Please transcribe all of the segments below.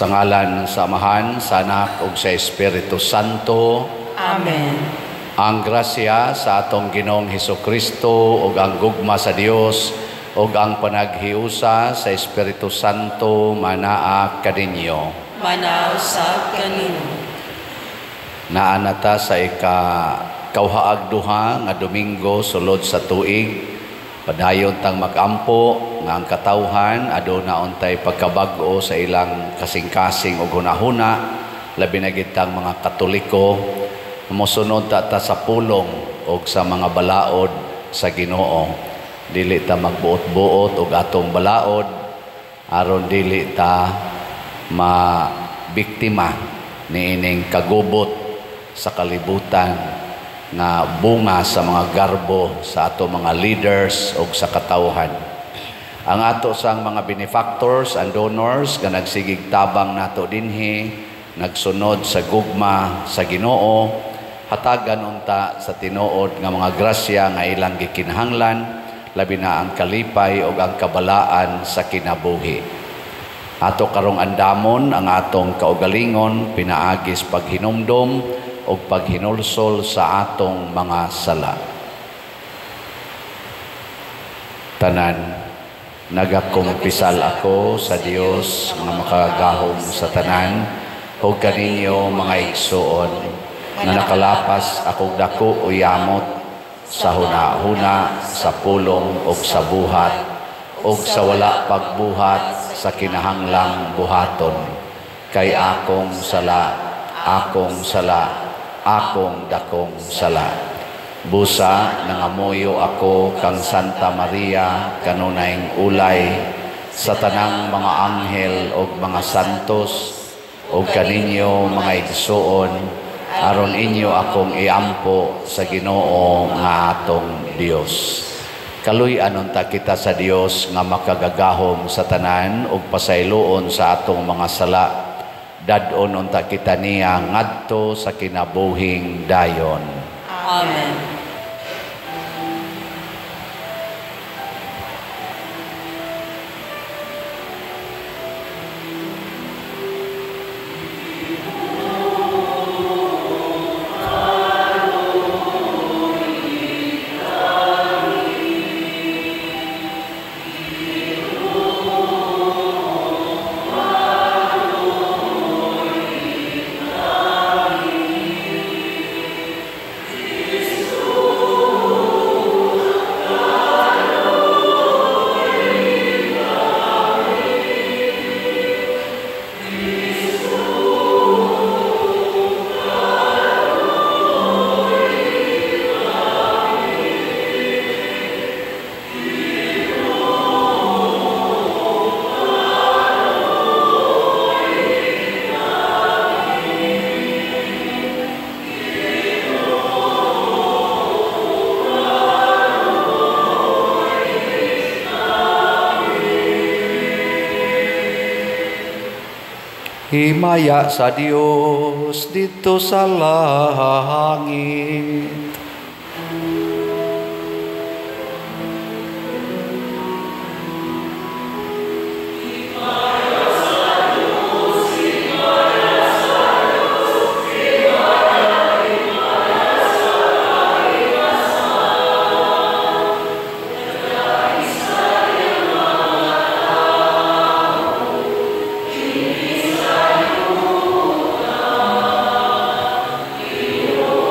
Sa ngalan sa Amahan, sa Anak ug sa Espiritu Santo. Amen. Ang grasya sa atong Ginoong Hesukristo ug ang gugma sa Dios ug ang panaghiusa sa Espiritu Santo manaa kaninyo. Manaa usab kanimo. Naa na ta sa ika-kauhaag 2 nga Domingo sulod sa tuig. Padayon tang magampo nga ang katawhan aduna untay pagkabag-o sa ilang kasing-kasing ug hunahuna, labi na gid tang mga Katoliko. Mosunod ta ta sa pulong og sa mga balaod sa Ginoo. Dili ta magbuot-buot og atong balaod aron dili ta mabiktima niining kagubot sa kalibutan nga bunga sa mga garbo sa ato mga leaders og sa katawhan. Ang ato sang mga benefactors and donors nga nagsigig tabang nato dinhi, nagsunod sa gugma sa Ginoo, hatagan unta sa tinuod nga mga grasya nga ilang gikinahanglan, labi na ang kalipay ug ang kabalaan sa kinabuhi. Ato karong andamon ang atong kaugalingon pinaagis paghinumdom ug paghinulsol sa atong mga sala. Tanan, nagakumpisal ako sa Dios nga makagagahom sa tanan ug kaninyo mga igsuon nga nakalapas akog dako o yamot sa hunahuna, sa pulong ug sa buhat ug sa wala pagbuhat sa kinahanglang buhaton, kay akong sala, akong sala, akong dakong sala. Busa nangamuyo ako kang Santa Maria kanunayng ulay, sa tanang mga anghel ug mga santos ug kaninyo mga igsuon, aron inyo akong iampo sa Ginoo nga atong Dios. Kaluy-an unta kita sa Dios nga makagagahom sa tanan ug pasayloon sa atong mga sala. Dad-on unta kita niya ngadto sa kinabuhing dayon. Amen. Himaya sa Dios dito sa langit. Himaya sa Dios, himaya sa Dios, himaya, himaya sa kaibasan. Nagkaisa niyang mga tao, kini sa yuta. Ginoo.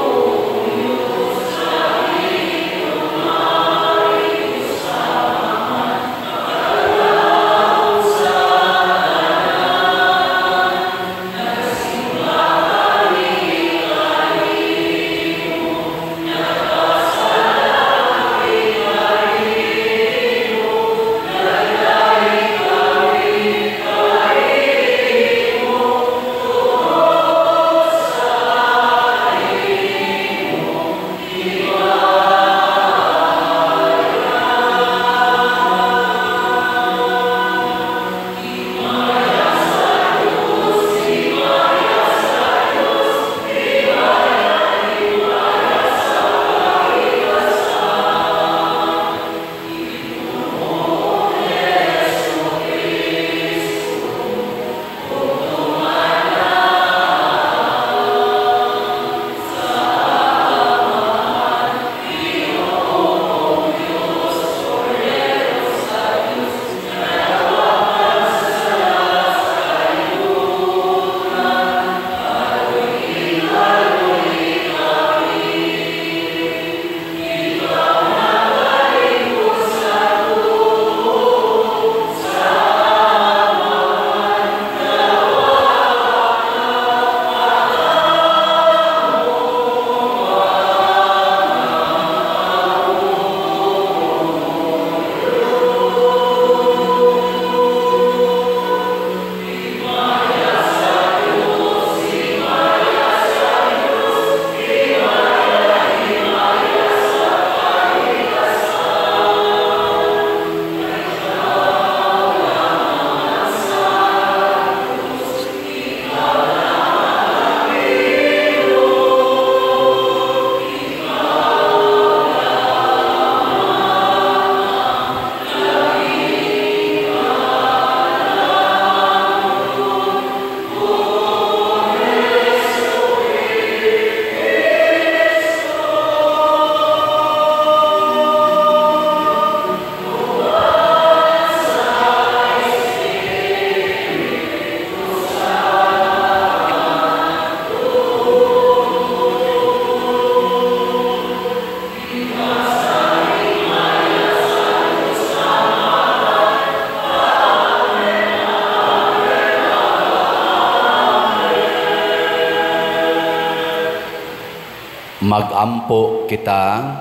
Magampo kita.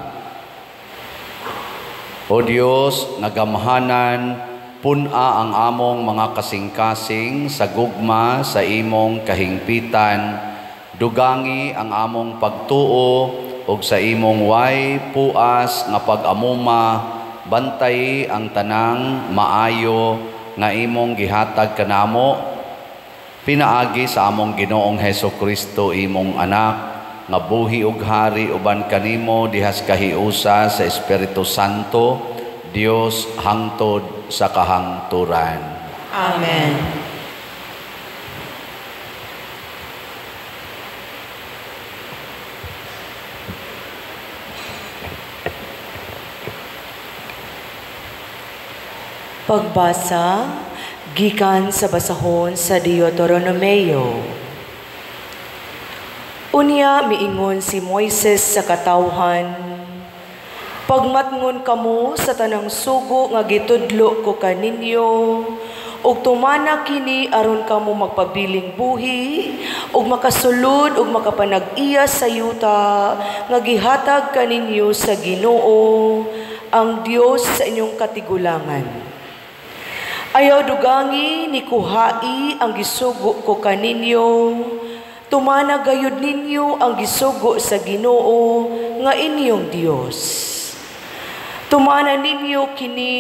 O Dios, nagamhanan, pun-a ang among mga kasing-kasing sa gugma sa imong kahingpitan, dugangi ang among pagtuo ug sa imong way puas nga pag-amuma, bantay ang tanang maayo nga imong gihatag kanamo, pinaagi sa among Ginoong Heso Kristo, imong anak, nga buhi ug hari uban kanimo dihas kahiusa sa Espiritu Santo, Dios hangtod sa kahangturan. Amen. Pagbasa gikan sa basahon sa Deuteronomio. Unya miingon si Moises sa katawhan, pagmatngon kamo sa tanang sugo nga gitudlo ko kaninyo, ug tumana kini aron kamo magpabiling buhi, ug makasulod ug makapanag-iya sa yuta nga gihatag kaninyo sa Ginoo ang Dios sa inyong katigulangan. Ayaw dugangi ni kuhai ang gisugo ko kaninyo, tumana gayud ninyo ang gisugo sa Ginoo nga inyong Dios. Tumana ninyo kini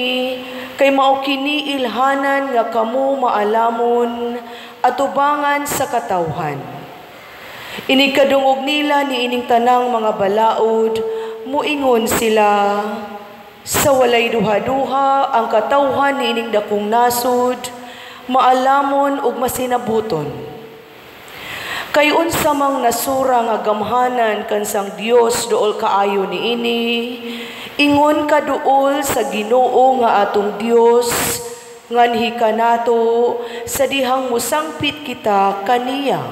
kay mao kini ilhanan nga kamo maalamon atubangan sa katawhan. Inig kadungog nila ni ining tanang mga balaod, muingon sila, sa walay duha-duha ang katawhan ni ining dakong nasod, maalamon ug masinabuton. Kay unsa mang nasura nga gamhanan kansang Dios duol kaayo niini, ingon kaduol sa Ginoo nga atong Dios, nganhi kanato sa dihang musangpit kita kaniya.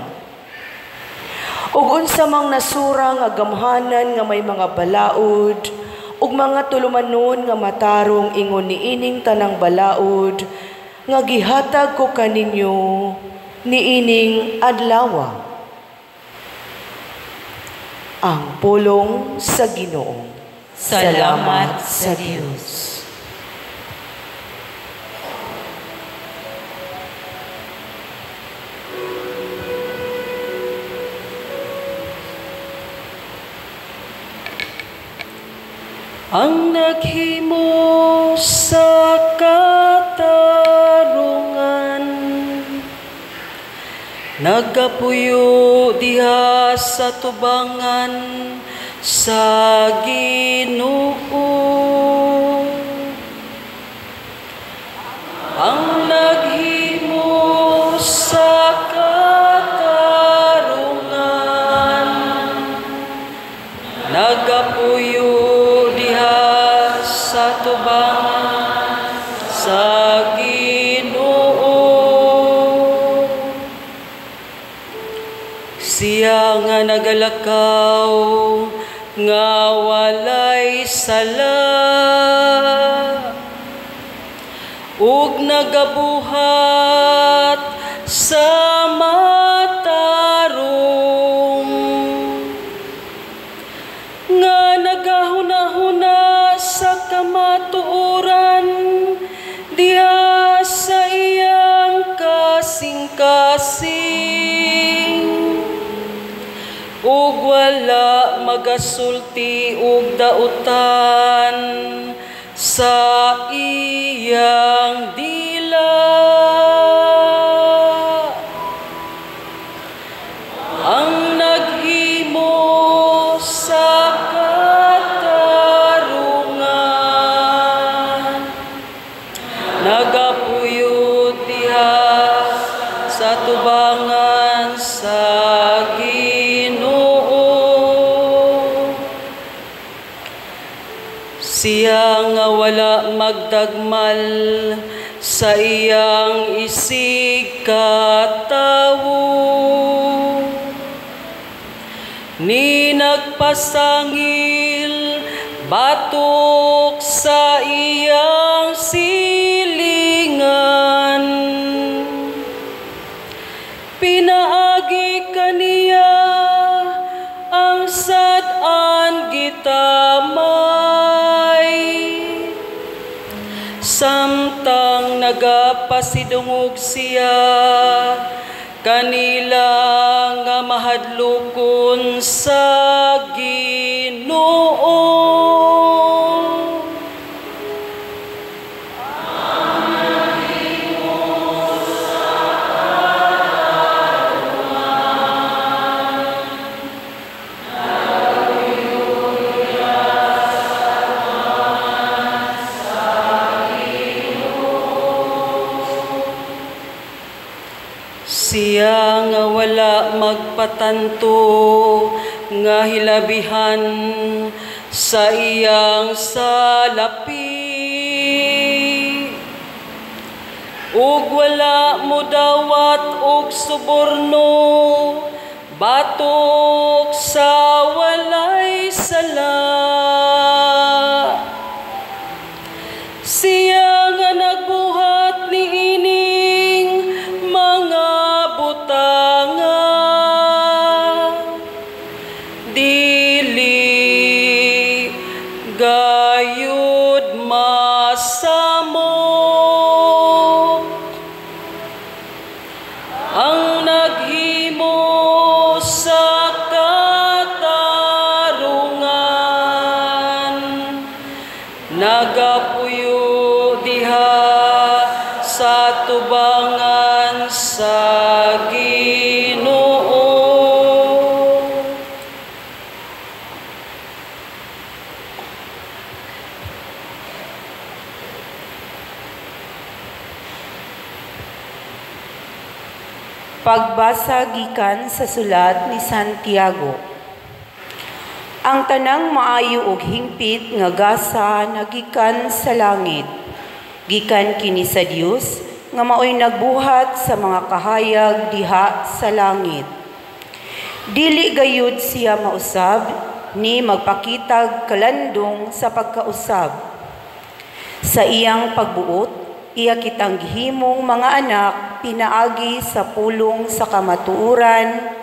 Ug unsa mang nasura nga gamhanan nga may mga balaod ug mga tulumanon nga matarong ingon niining tanang balaod nga gihatag ko kaninyo niining adlawa. Ang pulong sa Ginoo. Salamat sa Dios. Ang naghimo sa katarungan, nagapuyo diha sa tubangan sa Ginoo. Ang naghimo sa katarungan, nagapuyo diha sa tubangan sa Ginoo. Siya nga nagalakaw nga walay sala ug nagabuhat sa matarong, nga nagahuna-huna sa kamatuoran diha sa iyang kasing-kasing, ug wala magasulti og dautan sa iyang dila. Ang naghimo sa katarungan, nagapuyo diha sa tubangan sa Ginoo. Siya nga wala magdagmal sa iyang isig katawo, ni nagpasangil batok sa iyang silingan. Pinaagi kaniya ang sad nagapasidungog siya kanila nga mahadlokon sa Ginoo. Siya nga wala magpatanto nga hilabihan sa iyang salapi, ug wala modawat og suborno batok sa walay sala. Siya nga nagbuhat niining mga butanga, dili gayud masamok. Ang naghimo sa katarungan nagapuyo diha sa tubangan sa Ginoo. Pagbasa gikan sa sulat ni Santiago. Ang tanang maayo og hingpit nga gasa nagikan sa langit. Gikan kini sa Dios nga maoy nagbuhat sa mga kahayag diha sa langit. Dili gayud siya mausab ni magpakitag kalandong sa pagkausab. Sa iyang pagbuot, iya kitang gihimong mga anak pinaagi sa pulong sa kamatuoran,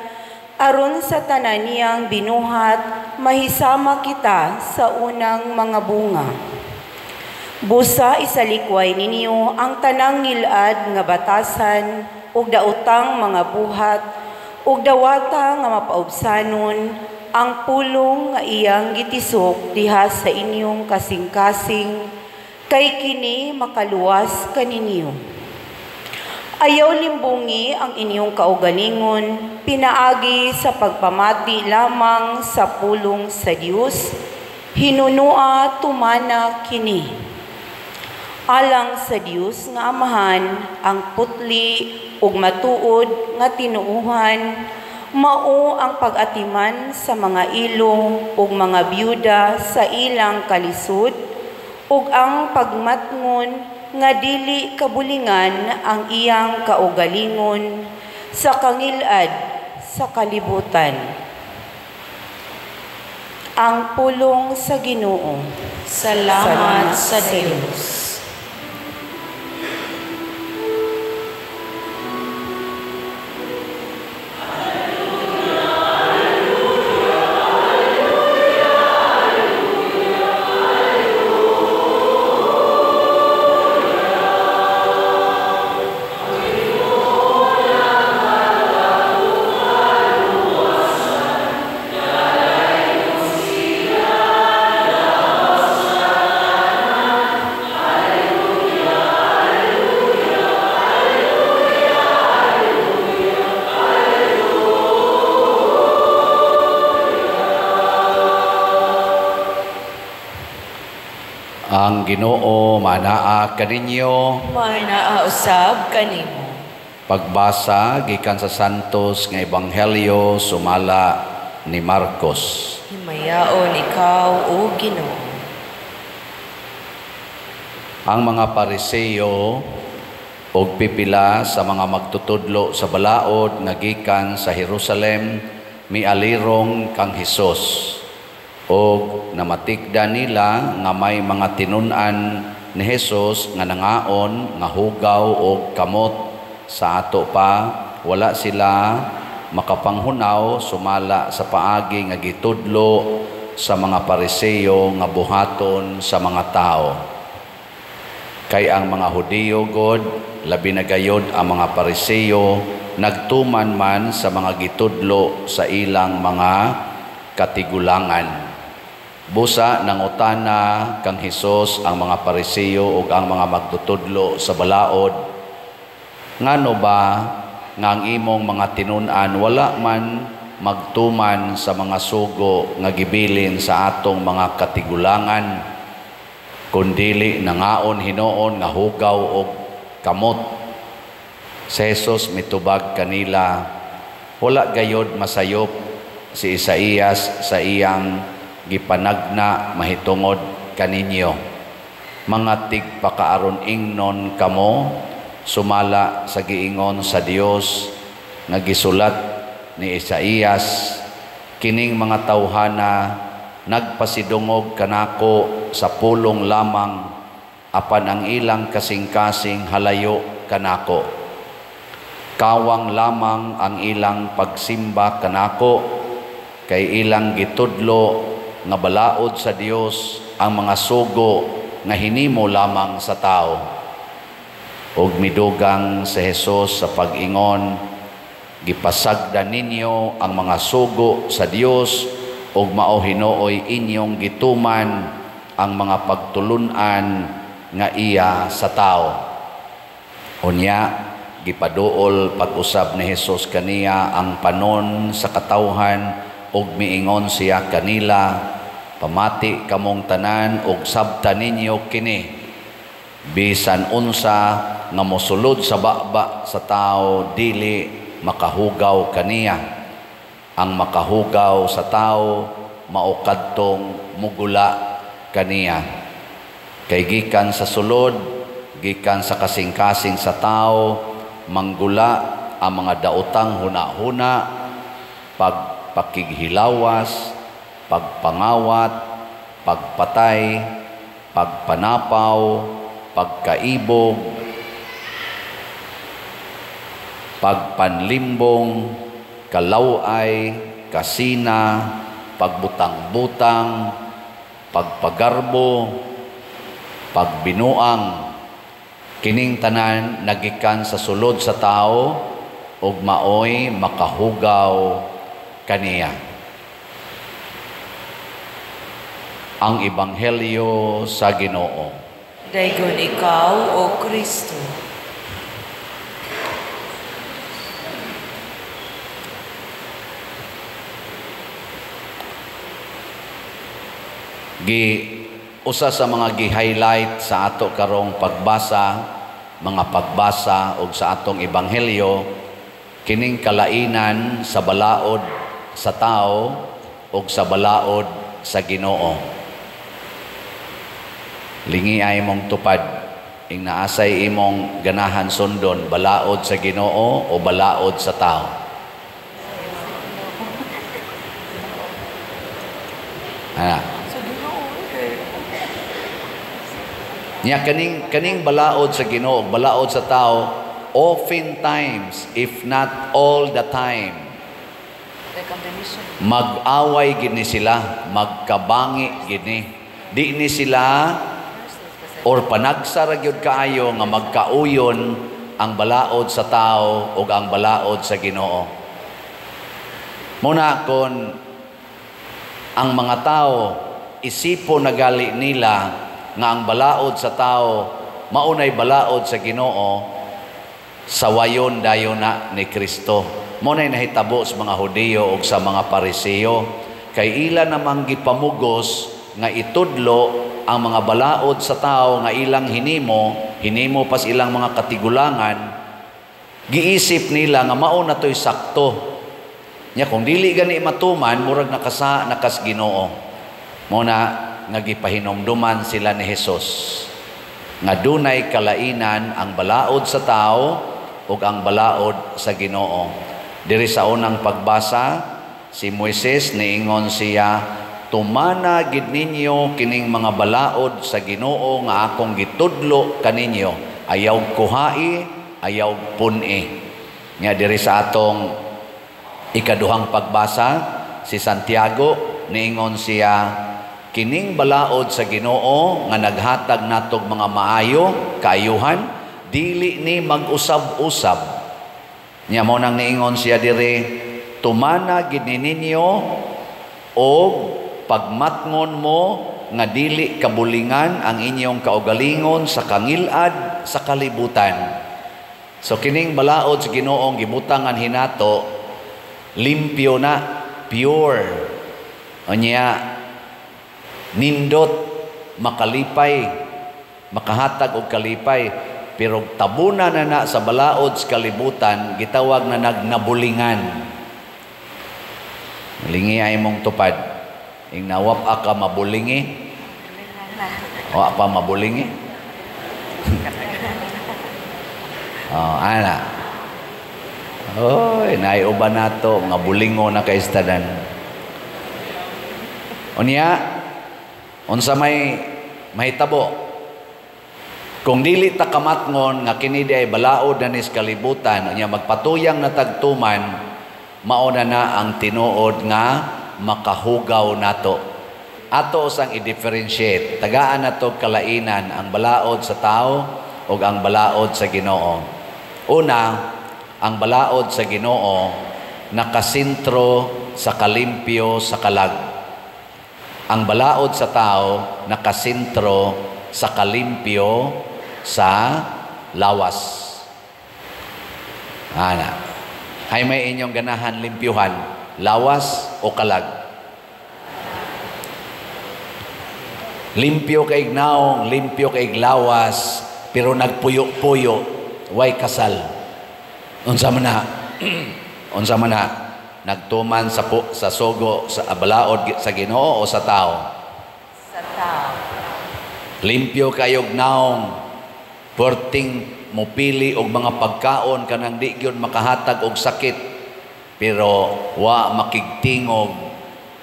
aron sa tanan niyang binuhat mahisama kita sa unang mga bunga. Busa isalikway ninyo ang tanang ngilad nga batasan ug daotang mga buhat ug dawata nga mapaubsanon ang pulong nga iyang gitisok diha sa inyong kasing-kasing, kay kini makaluwas kaninyo. Ayaw limbungi ang inyong kaugalingon pinaagi sa pagpamati lamang sa pulong sa Dios, hinunua tumana kini. Alang sa Dios nga Amahan ang putli ug matuod nga tinuohan, mao ang pag-atiman sa mga ilo ug mga byuda sa ilang kalisod, ug ang pagmatngon nga dili kabulingan ang iyang kaugalingon sa kangilad sa kalibutan. Ang pulong sa Ginoo. Salamat sa Dios. Ang Ginoo manaa kaninyo, manaa usab kanimo. Pagbasa gikan sa Santos nga Ebanghelyo sumala ni Marcos. Himayaon ikaw, o Ginoo. Ang mga Pariseo og pipila sa mga magtutudlo sa balaod nga gikan sa Jerusalem mialirong kang Hesus, og namatigda nila nga may mga tinun-an ni Hesus nga nangaon nga hugaw og kamot sa ato pa wala sila makapanghunaw sumala sa paagi nga gitudlo sa mga Pariseo nga buhaton sa mga tao. Kay ang mga Hudiyo god, labi na gayod ang mga Pariseo, nagtuman man sa mga gitudlo sa ilang mga katigulangan. Busa nangutana kang Hesus ang mga Pariseo ug ang mga magtutudlo sa balaod, ngano ba nga ang imong mga tinun-an wala man magtuman sa mga sugo nga gibilin sa atong mga katigulangan, kundili nangaon hinuon nga hugaw og kamot? Si Jesus mitubag kanila, wala gayod masayop si Isaías sa iyang gipanagna mahitungod kaninyo. Mga tigpakaaron ingnon kamo, sumala sa giingon sa Dios nga gisulat ni Isaías, kining mga tawhana nagpasidungog kanako sa pulong lamang, apan ang ilang kasing-kasing halayo kanako. Kawang lamang ang ilang pagsimba kanako, kay ilang gitudlo nga balaod sa Dios ang mga sugo nga hinimo lamang sa tao. Og midugang si Jesus sa pag-ingon, gipasagdan ninyo ang mga sugo sa Dios ug mao hinuoy inyong gituman ang mga pagtulun-an nga iya sa tao. Unya gipaduol pag-usab ni Jesus kaniya ang panon sa katawhan ug miingon siya kanila, pamati kamong tanan ug sabta ninyo kini, bisan unsa nga mosulod sa baba sa tao dili makahugaw kaniya. Ang makahugaw sa tao mao kadtong mugula kaniya. Kay gikan sa sulod, gikan sa kasing-kasing sa tao, manggula ang mga daotang huna-huna, pagpakighilawas, pagpangawat, pagpatay, pagpanapaw, pagkaibog, pagpanlimbong, kalaway, kasina, pagbutang-butang, pagpagarbo, pagbinuang. Kining tanan nagikan sa sulod sa tao ug maoy makahugaw kaniya. Ang Ebanghelyo sa Ginoo. Daygon ikaw, O Kristo. Usa sa mga gi-highlight sa ato karong pagbasa, mga pagbasa og sa atong ebanghelyo, kining kalainan sa balaod sa tao og sa balaod sa Ginoo. Lingi ay mong tupad, ing naasay imong ganahan sundon, balaod sa Ginoo o balaod sa tao. Ana. Nya kaning balaod sa Ginoo, balaod sa tao, oftentimes, if not all the time, mag-away gini sila, magkabangi gini. Di ni sila or panagsara gyud kaayo nga magkauyon ang balaod sa tao ug ang balaod sa Ginoo. Muna kon ang mga tao isipo nagali nila nga ang balaod sa tao maunay balaod sa Ginoo, sawayon dayon na ni Kristo. Mo nay nahitabo sa mga Hudiyo ug sa mga Pariseo, kay ila namang gipamugos nga itudlo ang mga balaod sa tao nga ilang hinimo, hinimo pas ilang mga katigulangan, giisip nila nga mao na to'y sakto. Nya kung dili gani matuman, murag nakasa nakas Ginoo. Mo na nga gipahinumduman sila ni Jesus nga dunay kalainan ang balaod sa tao ug ang balaod sa Ginoo. Diri sa unang pagbasa, si Moises niingon siya, tumana gid ninyo kining mga balaod sa Ginoo nga akong gitudlo kaninyo, ayaw kuhai, ayaw pun-i. Nga diri sa atong ikaduhang pagbasa, si Santiago niingon siya, Kining balaod sa Ginoo nga naghatag natog mga maayo kaayuhan, dili ni mag-usab-usab. Nya mo nang niingon siya diri, tumana gid ninyo og pagmatngon mo nga dili kabulingan ang inyong kaugalingon sa kangilad sa kalibutan. So kining balaod sa Ginoong gibutangan hinato, limpyo na, pure. Unya nindot, makalipay, makahatag og kalipay, pero tabuna na na sa balaod sa kalibutan, gitawag na nagnabulingan. Lingi ay mong tupad. Ing nawap ka mabulingi. Wa pa mabulingi. Oh, ana. Oy, naiuban nato mga bulingo na kay istadan. Unya, unsa may mahitabo? Kung dili ta kamatngon nga kini di ay balaod na nis kalibutan, unya magpatuyang na tagtuman, mao na na ang tinuod nga makahugaw nato. Ato sang i-differentiate, tagaan nato kalainan ang balaod sa tao ug ang balaod sa Ginoo. Una, ang balaod sa Ginoo nakasentro sa kalimpyo sa kalag. Ang balaod sa tao nakasentro sa kalimpyo sa lawas. Ana. Hay may inyong ganahan limpyuhan, lawas o kalag? Limpyo kay naong, limpyo kay lawas, pero nagpuyo-puyo, way kasal. Unsa man na? Unsa man na? Nagtuman sa sa sugo sa balaod sa Ginoo o sa tao? Sa tao. Limpyo kayog naong, perting mupili og mga pagkaon kanang di gyud makahatag og sakit, pero wa makigtingog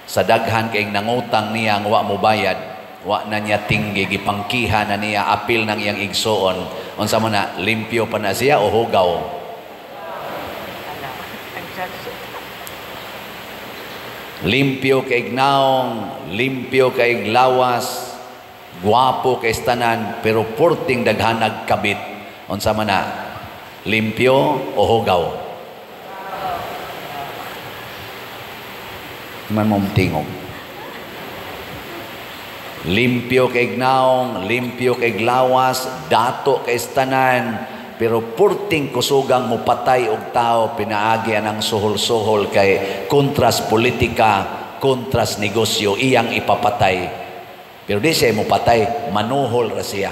sa daghan kay nangutang niya ang wa mobayad, wa na niya tinggi, gipangkiha na niya apil ng iyang igsuon. Unsa man na, limpyo pa na siya o hugaw? Limpyo kay naong, limpyo kay lawas, guwapo kay tanan, pero porting daghanag kabit. Unsa man na, limpyo o hugaw? Man mong tingog. Limpyo kay naong, limpyo kay lawas, dato kay tanan, pero purting kusugang mupatay og tao, pinaagi ang suhol-suhol kay kontras politika, kontras negosyo, iyang ipapatay. Pero di siya mupatay, manuhol ra siya.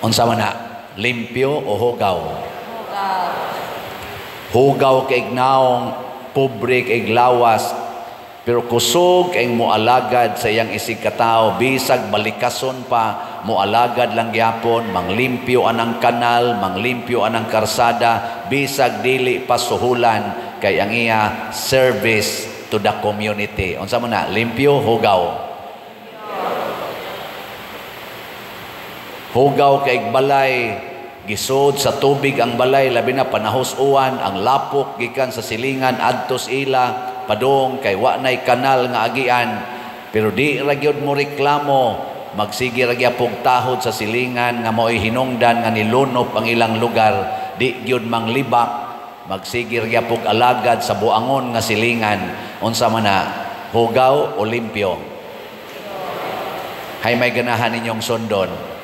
Unsa man na, limpyo o hugaw? Hugaw. Hugaw kay naong, pobre kay lawas, pero kusog kay moalagad sa iyang isig katao, bisag balikason pa, moalagad lang gyapon, manglimpyo anang kanal, manglimpyo anang karsada, bisag dili pa suhulan kay ang iya service to the community. Unsa man na, limpyo, hugaw? Hugaw kay balay, gisod sa tubig ang balay, labi na panahos uwan, ang lapok gikan sa silingan adtos ila padong kay wa nay kanal nga agian, pero di ra gyud mo reklamo, magsige ra gyapog tahod sa silingan nga maoy hinungdan nga nilunop ang ilang lugar, di gyud manglibak, magsige ra gyapog alagad sa buangon nga silingan. Unsa man na, hugaw o limpyo? Hay may ganahan ninyong sundon?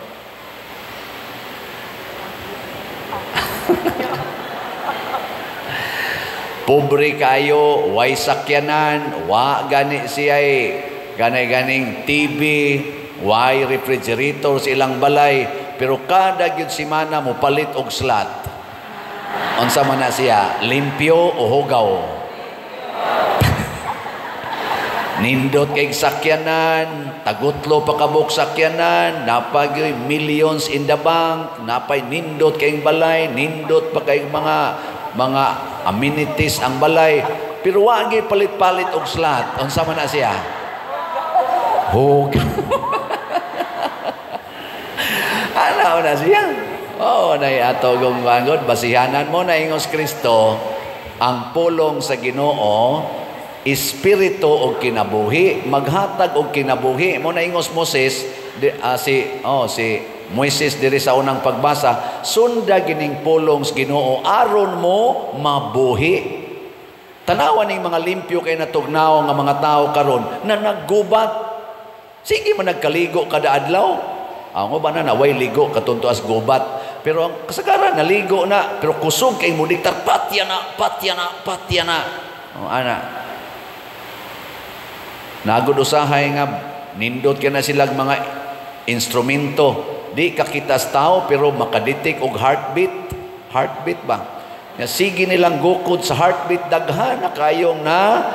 Pobre kayo, way sakyanan, wa gani siya'y gani-ganing TV, way refrigerator sa ilang balay, pero kada gyud semana mo palit og slot. Unsa man na siya, limpyo o hugaw? Nindot kay sakyanan, tagutlo pa kabuk sakyanan, napay millions in the bank, napay nindot kay balay, nindot pa kay mga amenities ang balay, pero wagi palit-palit og slot. Unsa man na siya? Hugaw. Ana na siya. Oh, nay ato gumangod basihanan mo na ingos Kristo ang pulong sa Ginoo Espiritu og kinabuhi, maghatag og kinabuhi. Mo na ingos Moses di, si oh si Moises diri sa unang pagbasa, sunda gining pulong sa Ginoo aron mo mabuhi. Tanawa ning mga limpyo kay natugnaw nga mga tao karon na naggubat. Sige man nagkaligo kada adlaw. Ang uban na naway ligo katunto as gubat. Pero ang kasagaran naligo na, pero kusog kay mo diktar, patya na, patya na, patya na. Oh, ana. Nagod usahay nga nindot kay na silang mga instrumento. Di kakita sa tao pero makadetect og heartbeat. Heartbeat ba? Nga sige nilang gukod sa heartbeat, daghan na kayong na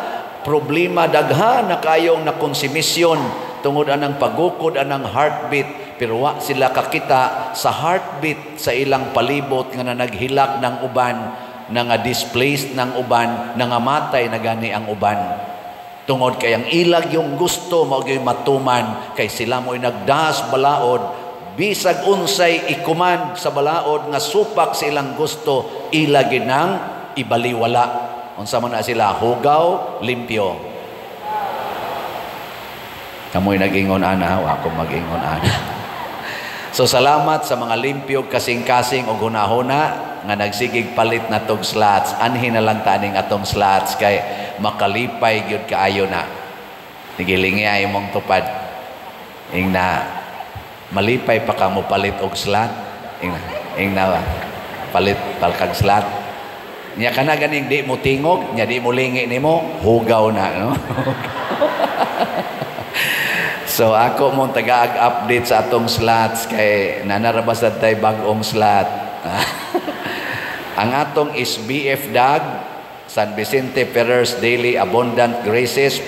problema, daghan na kayong na konsumisyon tungod anang pagukod anang heartbeat, pero wa sila kakita sa heartbeat sa ilang palibot nga na naghilak ng uban, na nga displaced ng uban, na nga matay na gani ang uban tungod kay ang ilag yung gusto mao gyud matuman, kay sila mo'y nagdas balaod. Bisag unsay i-command sa balaod nga supak sa ilang gusto, ila ginang ibaliwala. Unsa man na sila, hugaw, limpyo? Kamoy nag-ingon ana, wa ako mag-ingon ana. So salamat sa mga limpyo, kasing-kasing og hunahuna nga nagsigig palit na tog slots. Anhin na lang taning atong slots kay makalipay gyud kaayo na. Nigilingi ay mong tupad. Ing na malipay pa ka mo palit og slot. Ing na palit palkag slot. Nya kana ganing di mo tingog, nya di mo lingi nimo, hugaw na, no? So ako mong taga-update sa atong slots kay nanarabasad tay bag-ong slot. Ang atong SBF DAG, San Vicente Ferrer's Daily Abundant Graces,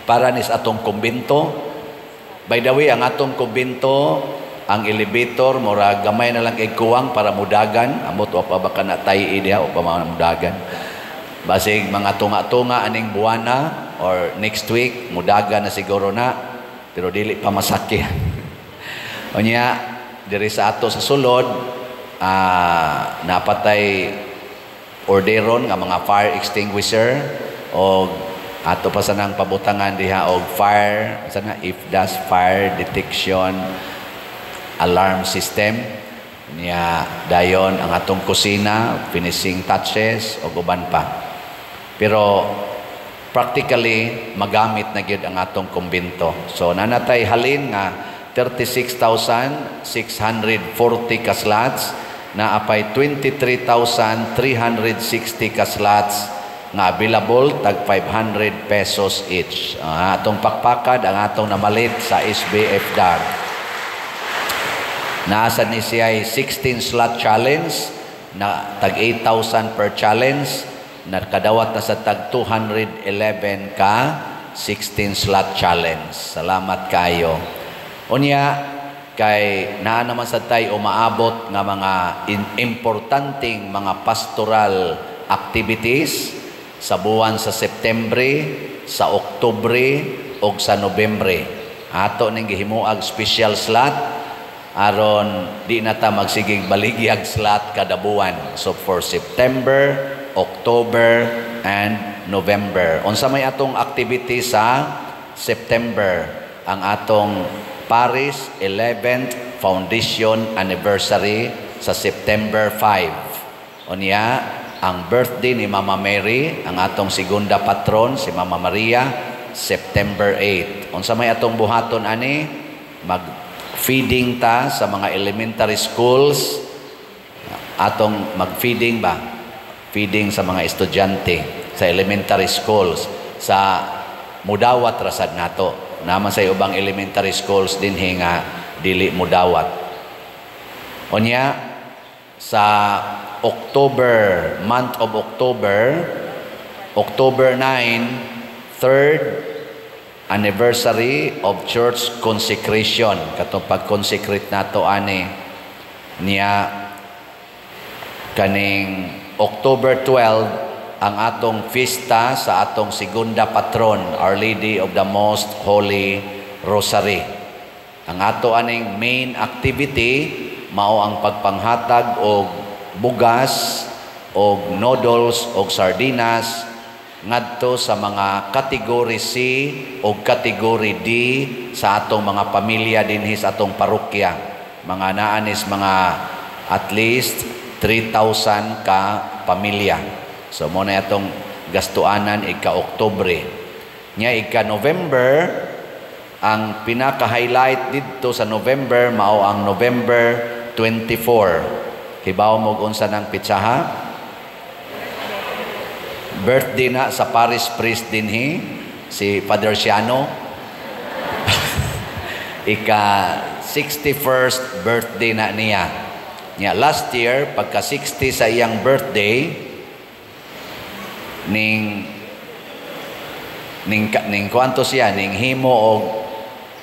para nis atong kumbinto. By the way, ang atong kumbinto, ang elevator mura gamay na lang kay kuwang para mudagan. Amot wa pa ba ka na tay diha o pa mga mudagan. Basig mga tunga-tunga aning buwana or next week mudagan na siguro na, pero dili pa masakyan. Unya diri sa ato sa sulod, napatay orderon nga mga fire extinguisher og ato pa sanang pabutangan diha og fire sana if das fire detection alarm system niya. Dayon ang atong kusina, finishing touches og uban pa, pero practically magamit na gyud ang atong kumbinto. So nanatay halin nga 36,640 ka slots, naa pay 23,360 ka slots nga available, tag 500 pesos each. Atong pakpakad ang atong namalit sa SBF DAG. Naasa ni siya 16 slot challenge na tag 8,000 per challenge, nakadawat na sa tag 211 ka 16 slot challenge. Salamat kayo. Unya kay naa naman sa tay umaabot nga mga importanteng mga pastoral activities sa buwan sa Septembre, sa Oktubre ug sa Nobyembre. Ato ning gihimuag special slot aron di na ta magsigig baligyag slot kada buwan. So for September, October and November. Unsa may atong activity sa September? Ang atong Paris 11th Foundation Anniversary sa September 5. Unya, ang birthday ni Mama Mary, ang atong segunda patron, si Mama Maria, September 8. Unsa may atong buhaton ani? Mag-feeding ta sa mga elementary schools. Atong mag-feeding ba? Feeding sa mga estudyante sa elementary schools sa mudawat rasad nato. Naman sa ubang elementary schools dinhi nga dili mudawat. Unya sa October, month of October, October 9, third anniversary of church consecration. Katong pag-consecrate nato ani niya, kaning October 12, ang atong fiesta sa atong segunda patron, Our Lady of the Most Holy Rosary. Ang ato aning main activity mao ang pagpanghatag og bugas og noodles og sardinas. ngadto sa mga category C o category D sa atong mga pamilya dinhi sa atong parokya. Mga naanis mga at least 3,000 ka pamilya. So mo na atong gastuanan ika-Oktubre. Nya ika-November, ang pinaka-highlight didto sa November mao ang November 24. Hibaw mo unsa nang pitsaha? Birthday na sa parish priest dinhi, si Father Siano. Ika 61st birthday na niya. Nya last year pagka 60 sa iyang birthday, ning ning ning kuanto siya, ning himo og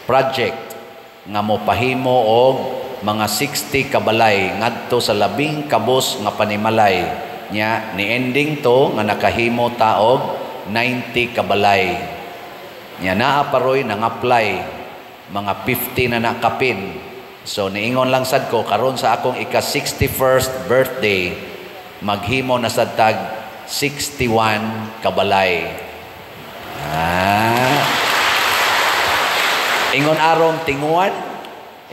project nga mopahimo og mga 60 kabalay ngadto sa labing kabos nga panimalay. Nya ni ending to nga nakahimo ta og 90 kabalay. Nya naa paroy nang-apply mga 50 na nakapin. So niingon lang sad ko karon sa akong ika 61st birthday maghimo na sad tag 61 kabalay. Ah. Ingon arong tinguan,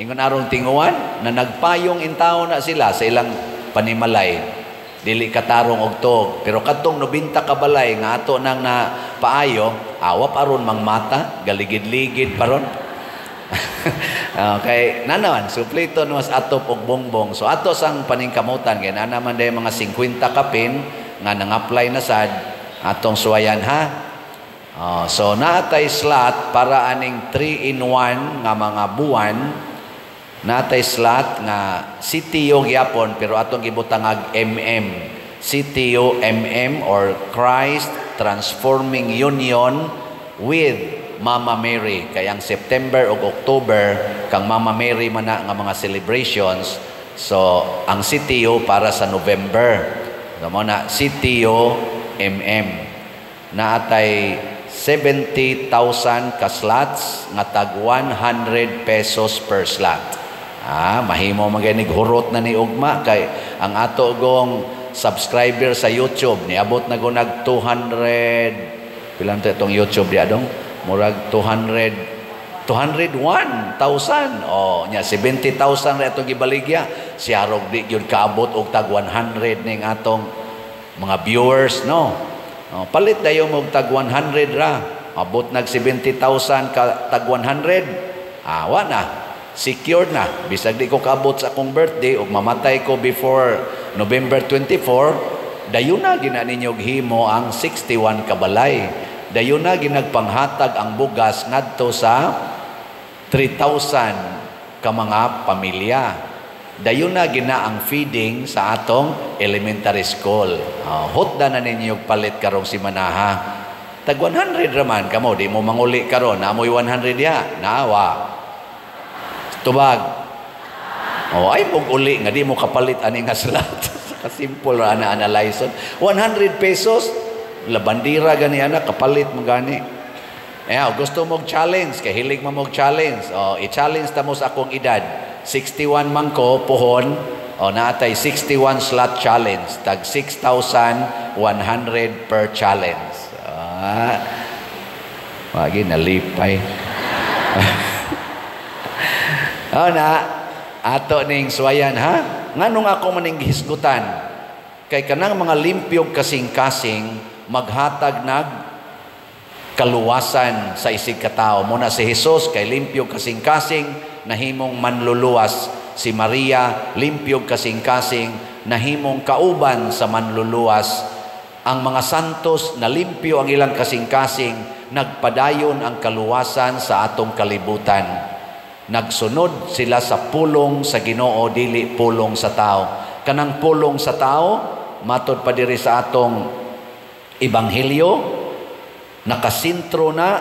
ingon arong tinguan na nagpayong intawo na sila sa ilang panimalay. Dili katarong og tuog, pero kadtong 90 kabalay nga ato nang na paayo, awap aron mangmata, galigid-ligid paron. Okay, nanaman suplito mas atop og bongbong. So ato sang paningkamutan kay na naman day mga 50 kapin nga nang-apply na sad atong suwayan ha. So naatay slot para aning 3 in 1 nga mga buwan. Natay slot nga CTO gyapon pero atong gibutangag MM, CTO MM or Christ Transforming Union with Mama Mary, kay ang September ug October kang Mama Mary man na nga mga celebrations. So ang CTO para sa November, so mo na CTO MM, naatay 70,000 ka slots nga tag 100 pesos per slot. Ah, mahimo maganig hurot na ni ugma kay ang ato gong subscriber sa YouTube niabot na gunag 200, pilan to itong YouTube di adong murag 200 201,000. Oh, nya 70,000 ra atong gibaligya. Siyarog di gyud kaabot og tag 100 ning atong mga viewers, no? Oh, palit dayon mo og tag 100 ra. Abot nag 70,000 ka tag 100. Ah, wa na. Secured na. Bisag di ko kaabot sa akong birthday ug mamatay ko before November 24, dayon na gina ninyo himo ang 61 kabalay. Dayon na ginagpanghatag ang bugas ngadto sa 3,000 ka mga pamilya. Dayon na gina ang feeding sa atong elementary school. Hotda na ninyo palit karong simanaha. Tag 100 raman kamo, di mo manguli karon, naamoy 100 diha, naawa. Tubag. Oh, ay mong uli nga di mo kapalit ani nga slot. Kasimple ra na analyze. 100 pesos, labandira gani ana kapalit mo gani. Eh, gusto mo challenge, kay hilig mo og challenge. Oh, i-challenge ta mo sa akong edad. 61 man ko pohon, oh, naatay 61 slot challenge, tag 6,100 per challenge. Ah. Wagi nalipay. Oh na, ato ning suwayan ha. Nganong ako maning gihisgutan? Kay kanang mga limpyog kasing-kasing maghatag nag kaluwasan sa isig katao. Muna si Jesus kay limpyog kasing-kasing nahimong manluluwas. Si Maria limpyog kasing-kasing nahimong kauban sa manluluwas. Ang mga santos na limpyo ang ilang kasing-kasing nagpadayon ang kaluwasan sa atong kalibutan. Nagsunod sila sa pulong sa Ginoo, dili pulong sa tao. Kanang pulong sa tao, matod pa diri sa atong ebanghelyo, nakasintro na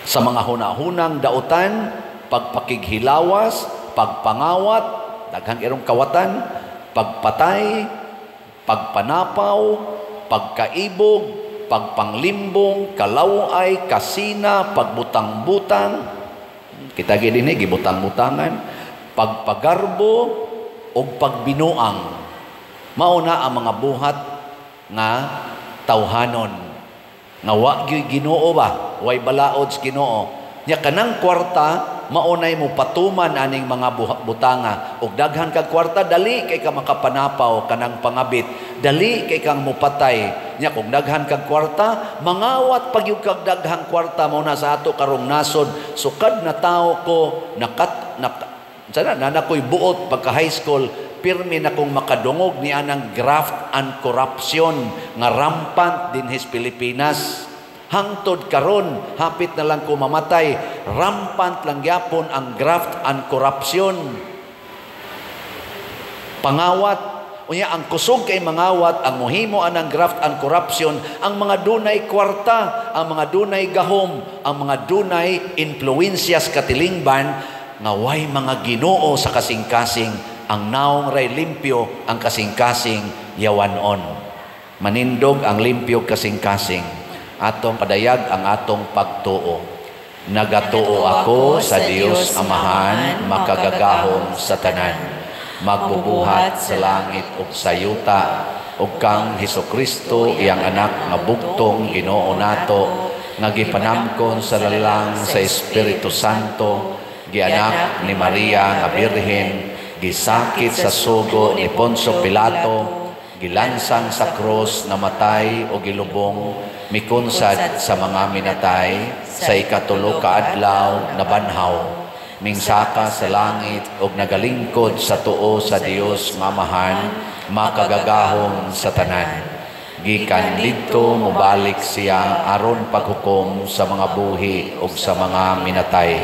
sa mga hunahunang dautan, pagpakighilawas, pagpangawat, daghang irong kawatan, pagpatay, pagpanapaw, pagkaibog, pagpanglimbong, kalaway, kasina, pagbutang-butang. Kita gid dinhi gibutang-butangan, pagpagarbo ug pagbinuang. Mao na ang mga buhat nga tawhanon. Nga wa gyud Ginoo ba, way balaod sa Ginoo. Nya kanang kwarta maunay mo patuman aning mga butanga. Og daghan kag kwarta, dali kay ka makapanapaw kanang pangabit, dali kay kang mupatay. Nya kung daghan kag kwarta, mangawat pagyud kag daghang kwarta. Mao na sa ato karong nasod, sukad na tao ko nakat nak sana na nakoy buot pagka high school, pirmi na kong makadungog ni anang graft and corruption nga rampant dinhi sa Pilipinas. Hangtod karon, hapit na lang ko mamatay, rampant lang gyapon ang graft and corruption. Pangawat. Unya ang kusog kay mangawat, ang mohimo anang graft and corruption, ang mga dunay kwarta, ang mga dunay gahom, ang mga dunay influensyas katilingban nga way mga Ginoo sa kasing-kasing. Ang naong ray limpyo, ang kasing-kasing yawanon. Manindog ang limpyo kasing-kasing. Atong padayag ang atong pagtuo. Nagatuo ako sa Dios Amahan, makagagahom sa tanan, magbubuhat sa langit ug sa yuta, ug kang Hesukristo, iyang anak nga bugtong Ginoo nato, nga gipanamkon sa lalang sa Espiritu Santo, gianak ni Maria nga Birhen, gisakit sa sugo ni Poncio Pilato, gilansang sa krus, namatay o gilubong, mikunsad sa mga minatay, sa ikatulo ka adlaw nabanhaw, mingsaka sa langit ug nagalingkod sa tuo sa Dios nga Amahan, makagagahom sa tanan. Gikan didto mobalik siya aron paghukom sa mga buhi ug sa mga minatay.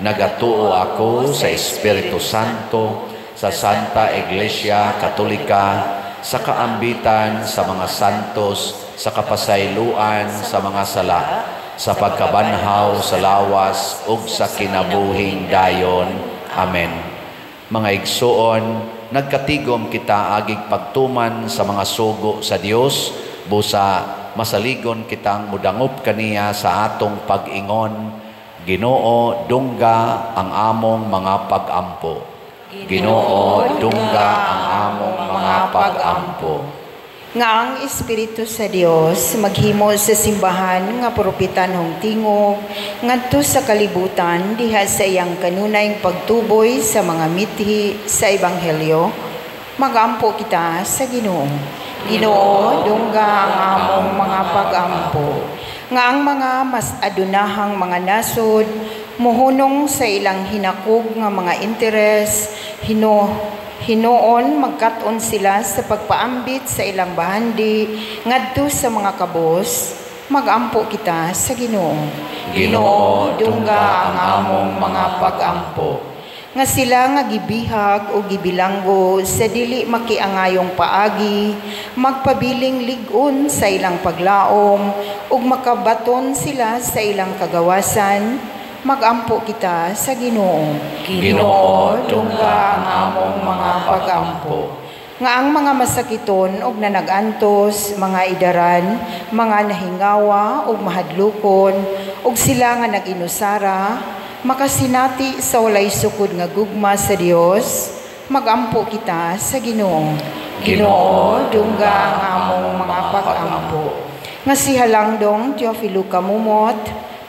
Nagatuo ako sa Espiritu Santo, sa Santa Iglesia Katolika, sa kaambitan sa mga santos, sa kapasayloan sa mga sala, sa pagkabanhaw sa lawas ug sa kinabuhing dayon. Amen. Mga igsuon, nagkatigom kita agig pagtuman sa mga sugo sa Dios, busa masaligon kitang mudangop kaniya sa atong pag-ingon, Ginoo, dungga ang among mga pagampo. Ginoo, dungga ang among mga pagampo. Nga ang Espiritu sa Dios maghimo sa simbahan nga propetanhong tingog ngadto sa kalibutan diha sa iyang kanunayng pagtuboy sa mga mithi sa ebanghelyo, magampo kita sa Ginoo. Ginoo, dungga ang among mga pagampo. Nga ang mga mas adunahang mga nasod muhunong sa ilang hinakog nga mga interes, hinuon magkat-on sila sa pagpaambit sa ilang bahandi ngadto sa mga kabos, magampo kita sa Ginoo. Ginoo, dungga ang among mga pagampo. Nga sila nga gibihag o gibilanggo sa dili makiangayong paagi, magpabiling lig-on sa ilang paglaom ug makabaton sila sa ilang kagawasan, magampo kita sa Ginoo. Ginoo, dungga ang among mga pagampo. Nga ang mga masakiton ug nanagantos, mga idaran, mga nahingawa ug mahadlukon, ug sila nga nag-inusara, makasinati sa walay sukod nga gugma sa Dios, magampo kita sa Ginoo. Ginoo, dungga ang among mga pagampo. Nga si Halangdong Teofilo Kamumot,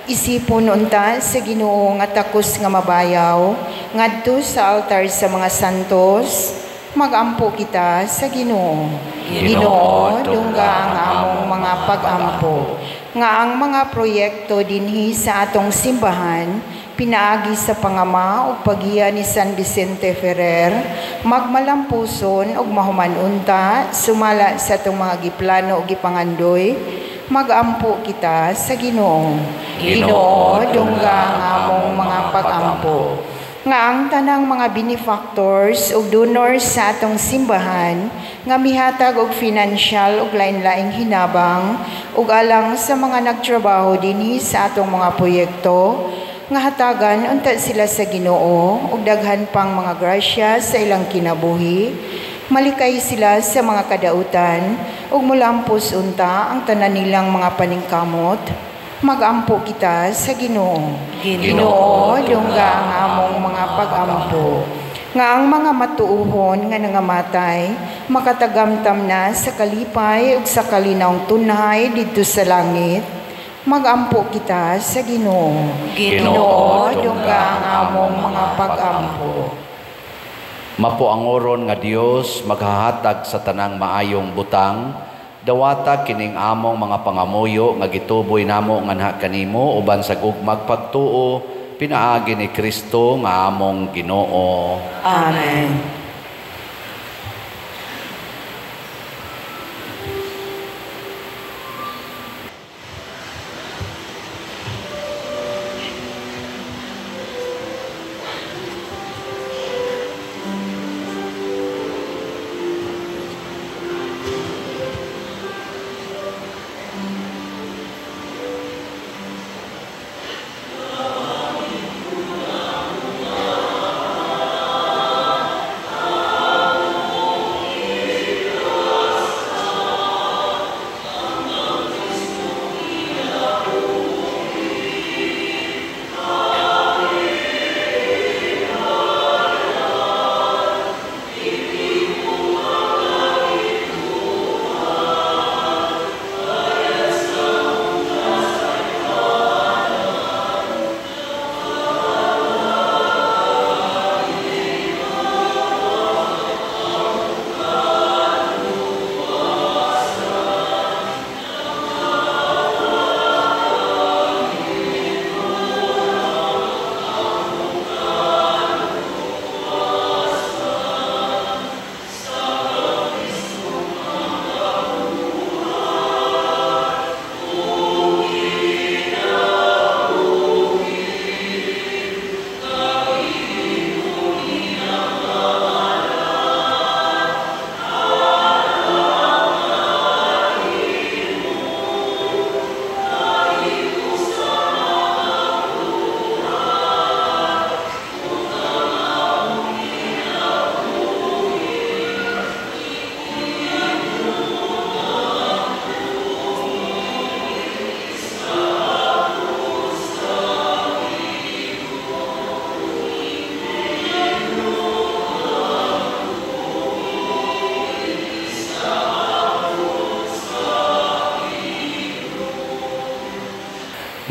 isipon unta sa Ginoo nga takos nga mabayaw ngadto sa altar sa mga santos, magampo kita sa Ginoo. Ginoo, dungga ang among mga pagampo. Nga ang mga proyekto dinhi sa atong simbahan pinaagi sa pangama ug paggiya ni San Vicente Ferrer, magmalampuson ug mahuman unta sumala sa atong mga giplano ug gipangandoy, magampo kita sa Ginoo. Ginoo, dungga ang among mga pagampo. Nga ang tanang mga benefactors ug donors sa atong simbahan nga mihatag og financial ug lain-laing hinabang ug alang sa mga nagtrabaho dinhi sa atong mga proyekto, nga hatagan unta sila sa Ginoo ug daghan pang mga grasya sa ilang kinabuhi, malikay sila sa mga kadautan ug mulampos unta ang tanan nilang mga paningkamot, magampo kita sa Ginoo. Ginoo, dungga ang among mga pagampo. Nga ang mga matuohon nga nangamatay makatagamtam na sa kalipay ug sa kalinawng tunhay didto sa langit. Magampo kita sa Ginoo. Ginoo, dungga ang among mga pag-ampo. Mapuangoron nga Dios maghahatag sa tanang maayong butang, dawata kining among mga pangamuyo nga gituboy namo nganha kanimo uban sa gugmag pagtuo pinaagi ni Kristo nga among Ginoo. Amen.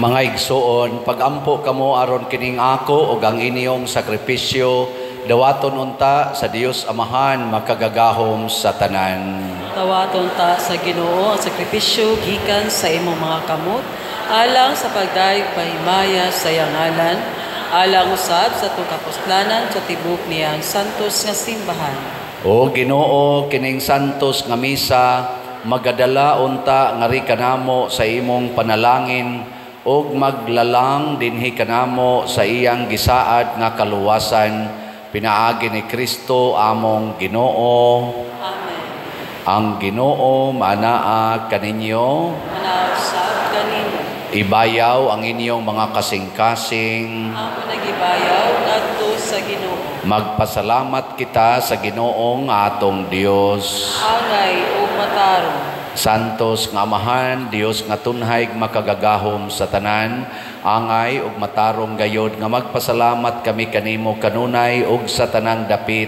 Mga igsoon, pagampo kamo aron kining ako ug ang inyong sakripisyo, dawaton unta sa Dios Amahan makagagahom sa tanan. Dawaton ta sa Ginoo ang sakripisyo gikan sa imong mga kamot, alang sa pagdayeg pahimaya sa iyang ngalan, alang usab sa atong kapuslanan sa tibok niyang santos nga simbahan. O Ginoo, kining santos nga misa magadala unta ngari kanamo sa imong panalangin og maglalang dinhi kanamo sa iyang gisaad nga kaluwasan pinaagi ni Kristo among Ginoo. Amen. Ang Ginoo manaa kaninyo, manaa usab kaninyo. Ibayaw ang inyong mga kasing-kasing. Amo nagibayaw ngadto sa Ginoo. Magpasalamat kita sa Ginoong atong Dios. Angay ug matarong. Santos nga Amahan, Dios nga tunhay makagagahom sa tanan, angay ug matarong gayod nga magpasalamat kami kanimo kanunay ug sa tanang dapit.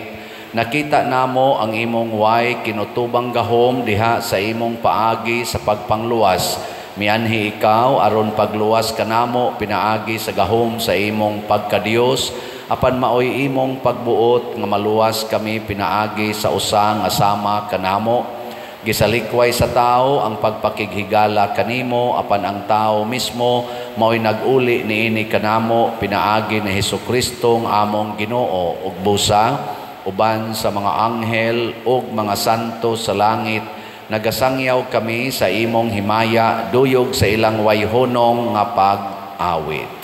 Nakita namo ang imong way kinutubang gahom diha sa imong paagi sa pagpangluwas. Mianhi ikaw aron pagluwas kanamo pinaagi sa gahom sa imong pagkadios, apan maoy imong pagbuot nga maluwas kami pinaagi sa usa nga sama kanamo.Gisalikway sa tao ang pagpakighigala kanimo, apan ang tao mismo maoy nag-uli niini kanamo pinaagi ni Hesukristo nga among Ginoo ug busa uban sa mga anghel ug mga santo sa langit. Nagasangyaw kami sa imong himaya duyog sa ilang wayhonong nga pag-awit.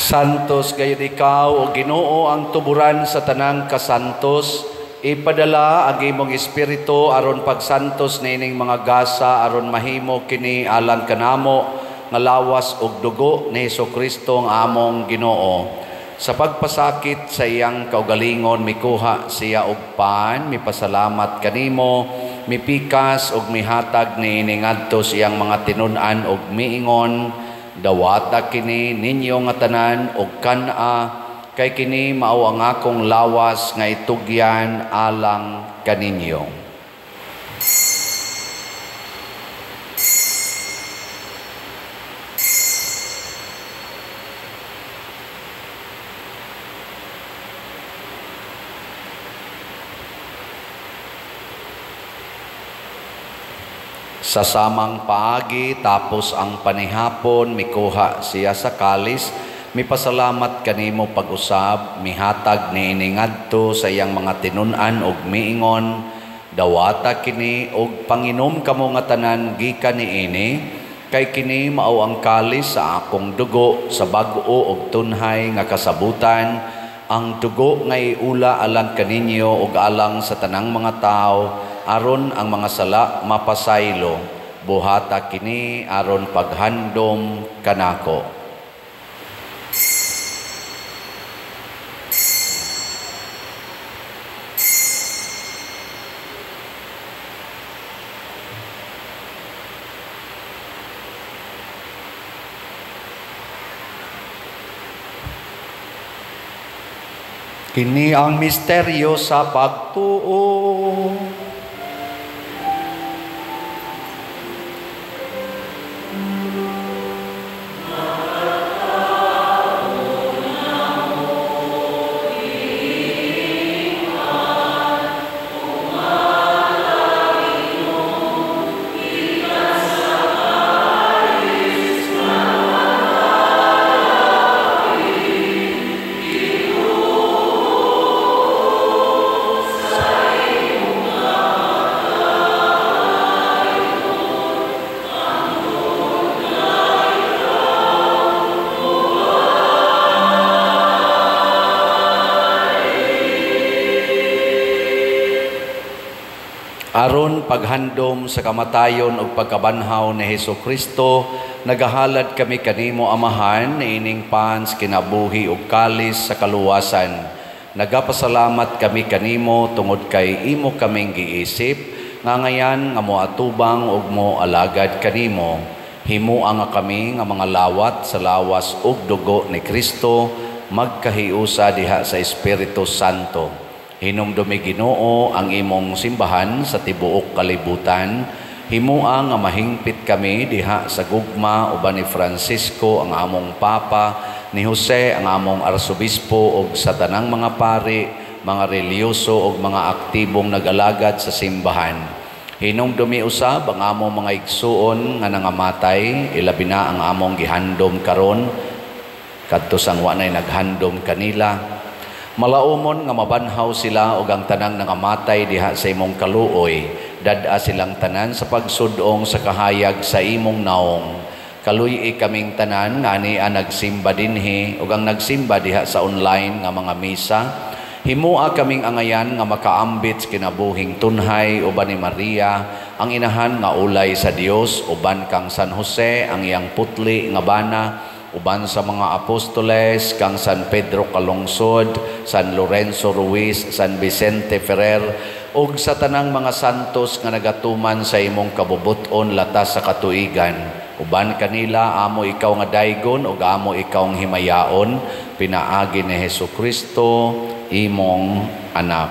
Santos gayud ikaw, o Ginoo, ang tuburan sa tanang kasantos. Ipadala ang imong espiritu aron pagsantos niining mga gasa aron mahimo kini alang kanamo nga lawas ug dugo ni Hesukristo ang among Ginoo. Sa pagpasakit sa iyang kaugalingon mikuha siya og pan, mipasalamat kanimo, mipikas ug mihatag niini ngadto sa iyang mga tinun-an ug miingon, dawata kini ninyo nga tanan og kan-a, kay kini mao ang akong lawas nga itugyan alang kaninyo. Sa samang paagi, tapos ang panihapon, mikuha siya sa kalis, mipasalamat kanimo pag-usab, mihatag niini ngadto sa iyang mga tinun-an og miingon, dawata kini og panginom kamo nga tanan gikan niini, kay kini mao ang kalis sa akong dugo sa bag-o og tunhay nga kasabutan, ang dugo nga iula alang kaninyo ug alang sa tanang mga tawo, aron ang mga sala mapasaylo. Buhata kini aron paghandom kanako. Kini ang misteryo sa pagtuo. Aron paghandom sa kamatayon ug pagkabanhaw ni Hesukristo, nagahalad kami kanimo, Amahan, niining pans kinabuhi ug kalis sa kaluwasan. Nagapasalamat kami kanimo tungod kay imo kaming giisip, nga ngayan nga moatubang ug moalagad kanimo. Himua nga kami nga mga lawat sa lawas ug dugo ni Kristo, magkahiusa diha sa Espiritu Santo. Hinumdumi Ginoo ang imong simbahan sa tibuok kalibutan. Himua nga mahingpit kami diha sa gugma uban ni Francisco ang among Papa, ni Jose ang among Arsobispo ug sa tanang mga pari, mga relihiyoso ug mga aktibong nag-alagad sa simbahan. Hinumdumi usab ang among mga igsuon nga nangamatay, ilabi na ang among gihandom karon kadto sang wa nay naghandom kanila. Malaumon nga mabanhaw sila og ang tanang nangamatay diha sa imong kaluoy. Dad-a silang tanan sa pagsudong sa kahayag sa imong naong. Kaluy-i kaming tanan nga ania nagsimba dinhi ug ang nagsimba diha sa online nga mga misa. Himua kaming angayan nga makaambit sa kinabuhing tunhay uban ni Maria, ang inahan nga ulay sa Dios, uban kang San Jose ang iyang putli nga bana, uban sa mga apostoles kang San Pedro Calungsod, San Lorenzo Ruiz, San Vicente Ferrer, ug sa tanang mga santos nga nagatuman sa imong kabubut-on latas sa katuigan. Uban kanila amo ikaw nga daygon ug amo ikaw ang himayaon, pinaagi ni Hesukristo imong anak.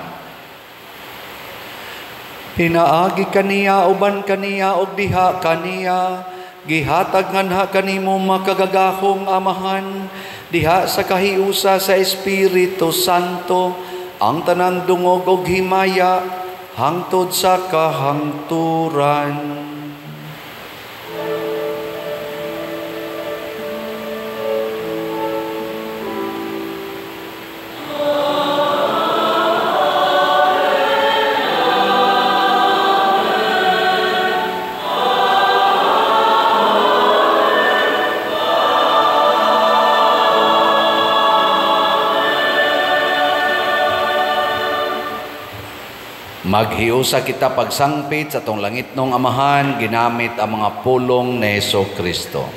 Pinaagi kaniya, uban kaniya ug diha kaniya, gihatag nganha kanimo makagagahom Amahan, diha sa kahiusa sa Espiritu Santo, ang tanang dungog og himaya hangtod sa kahangturan. Maghiusa kita pagsangpit sa atong langitnong Amahan ginamit ang mga pulong ni Hesus Kristo.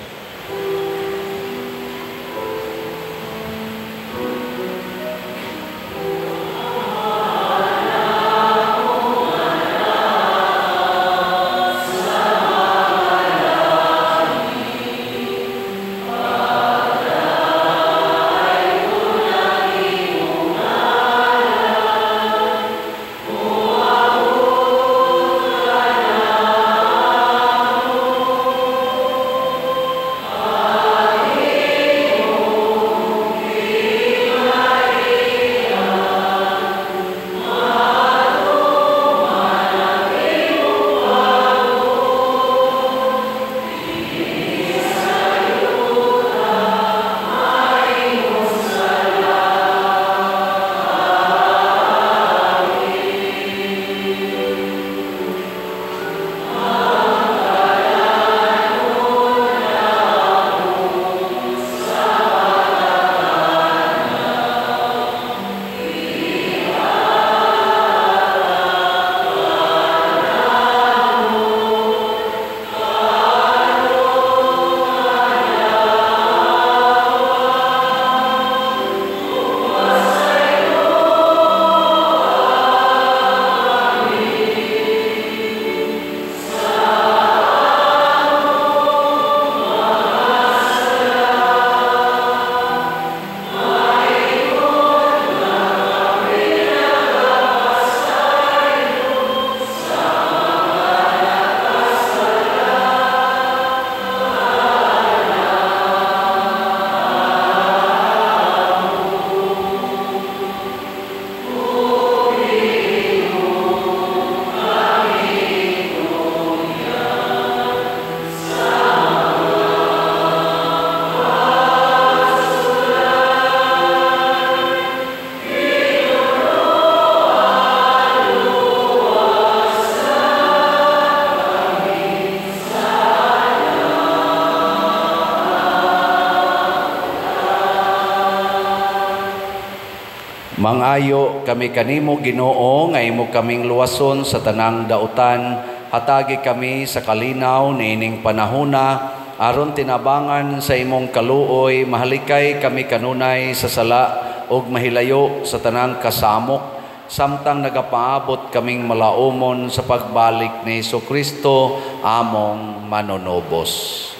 Mangayo kami kanimo Ginoo nga imo kaming luwason sa tanang dautan, hatagi kami sa kalinaw niining panahona aron tinabangan sa imong kaluoy, mahalikay kami kanunay sa sala ug mahilayo sa tanang kasamok samtang nagapaabot kaming malaumon sa pagbalik ni Hesukristo among manunubos.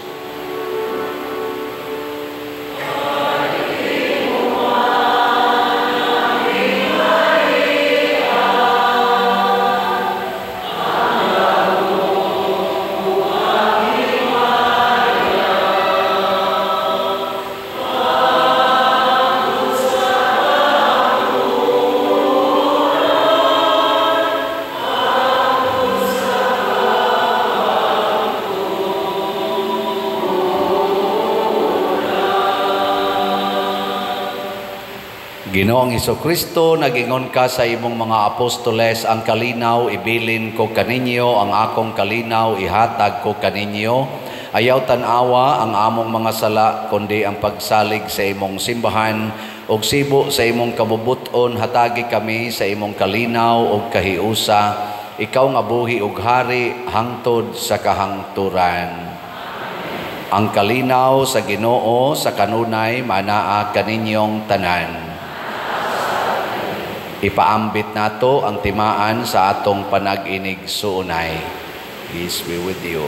Ginoong Hesukristo, nagingon ka sa imong mga apostoles, ang kalinaw ibilin ko kaninyo, ang akong kalinaw ihatag ko kaninyo. Ayaw tan-awa ang among mga sala, kundi ang pagsalig sa imong simbahan, ug sibo sa imong kabubuton, hatagi kami sa imong kalinaw ug kahiusa. Ikaw nga buhi ug hari hangtod sa kahangturan. Ang kalinaw sa Ginoo sa kanunay manaa kaninyong tanan. Ipaambit nato ang timaan sa atong panag-inig suunay. Peace be with you.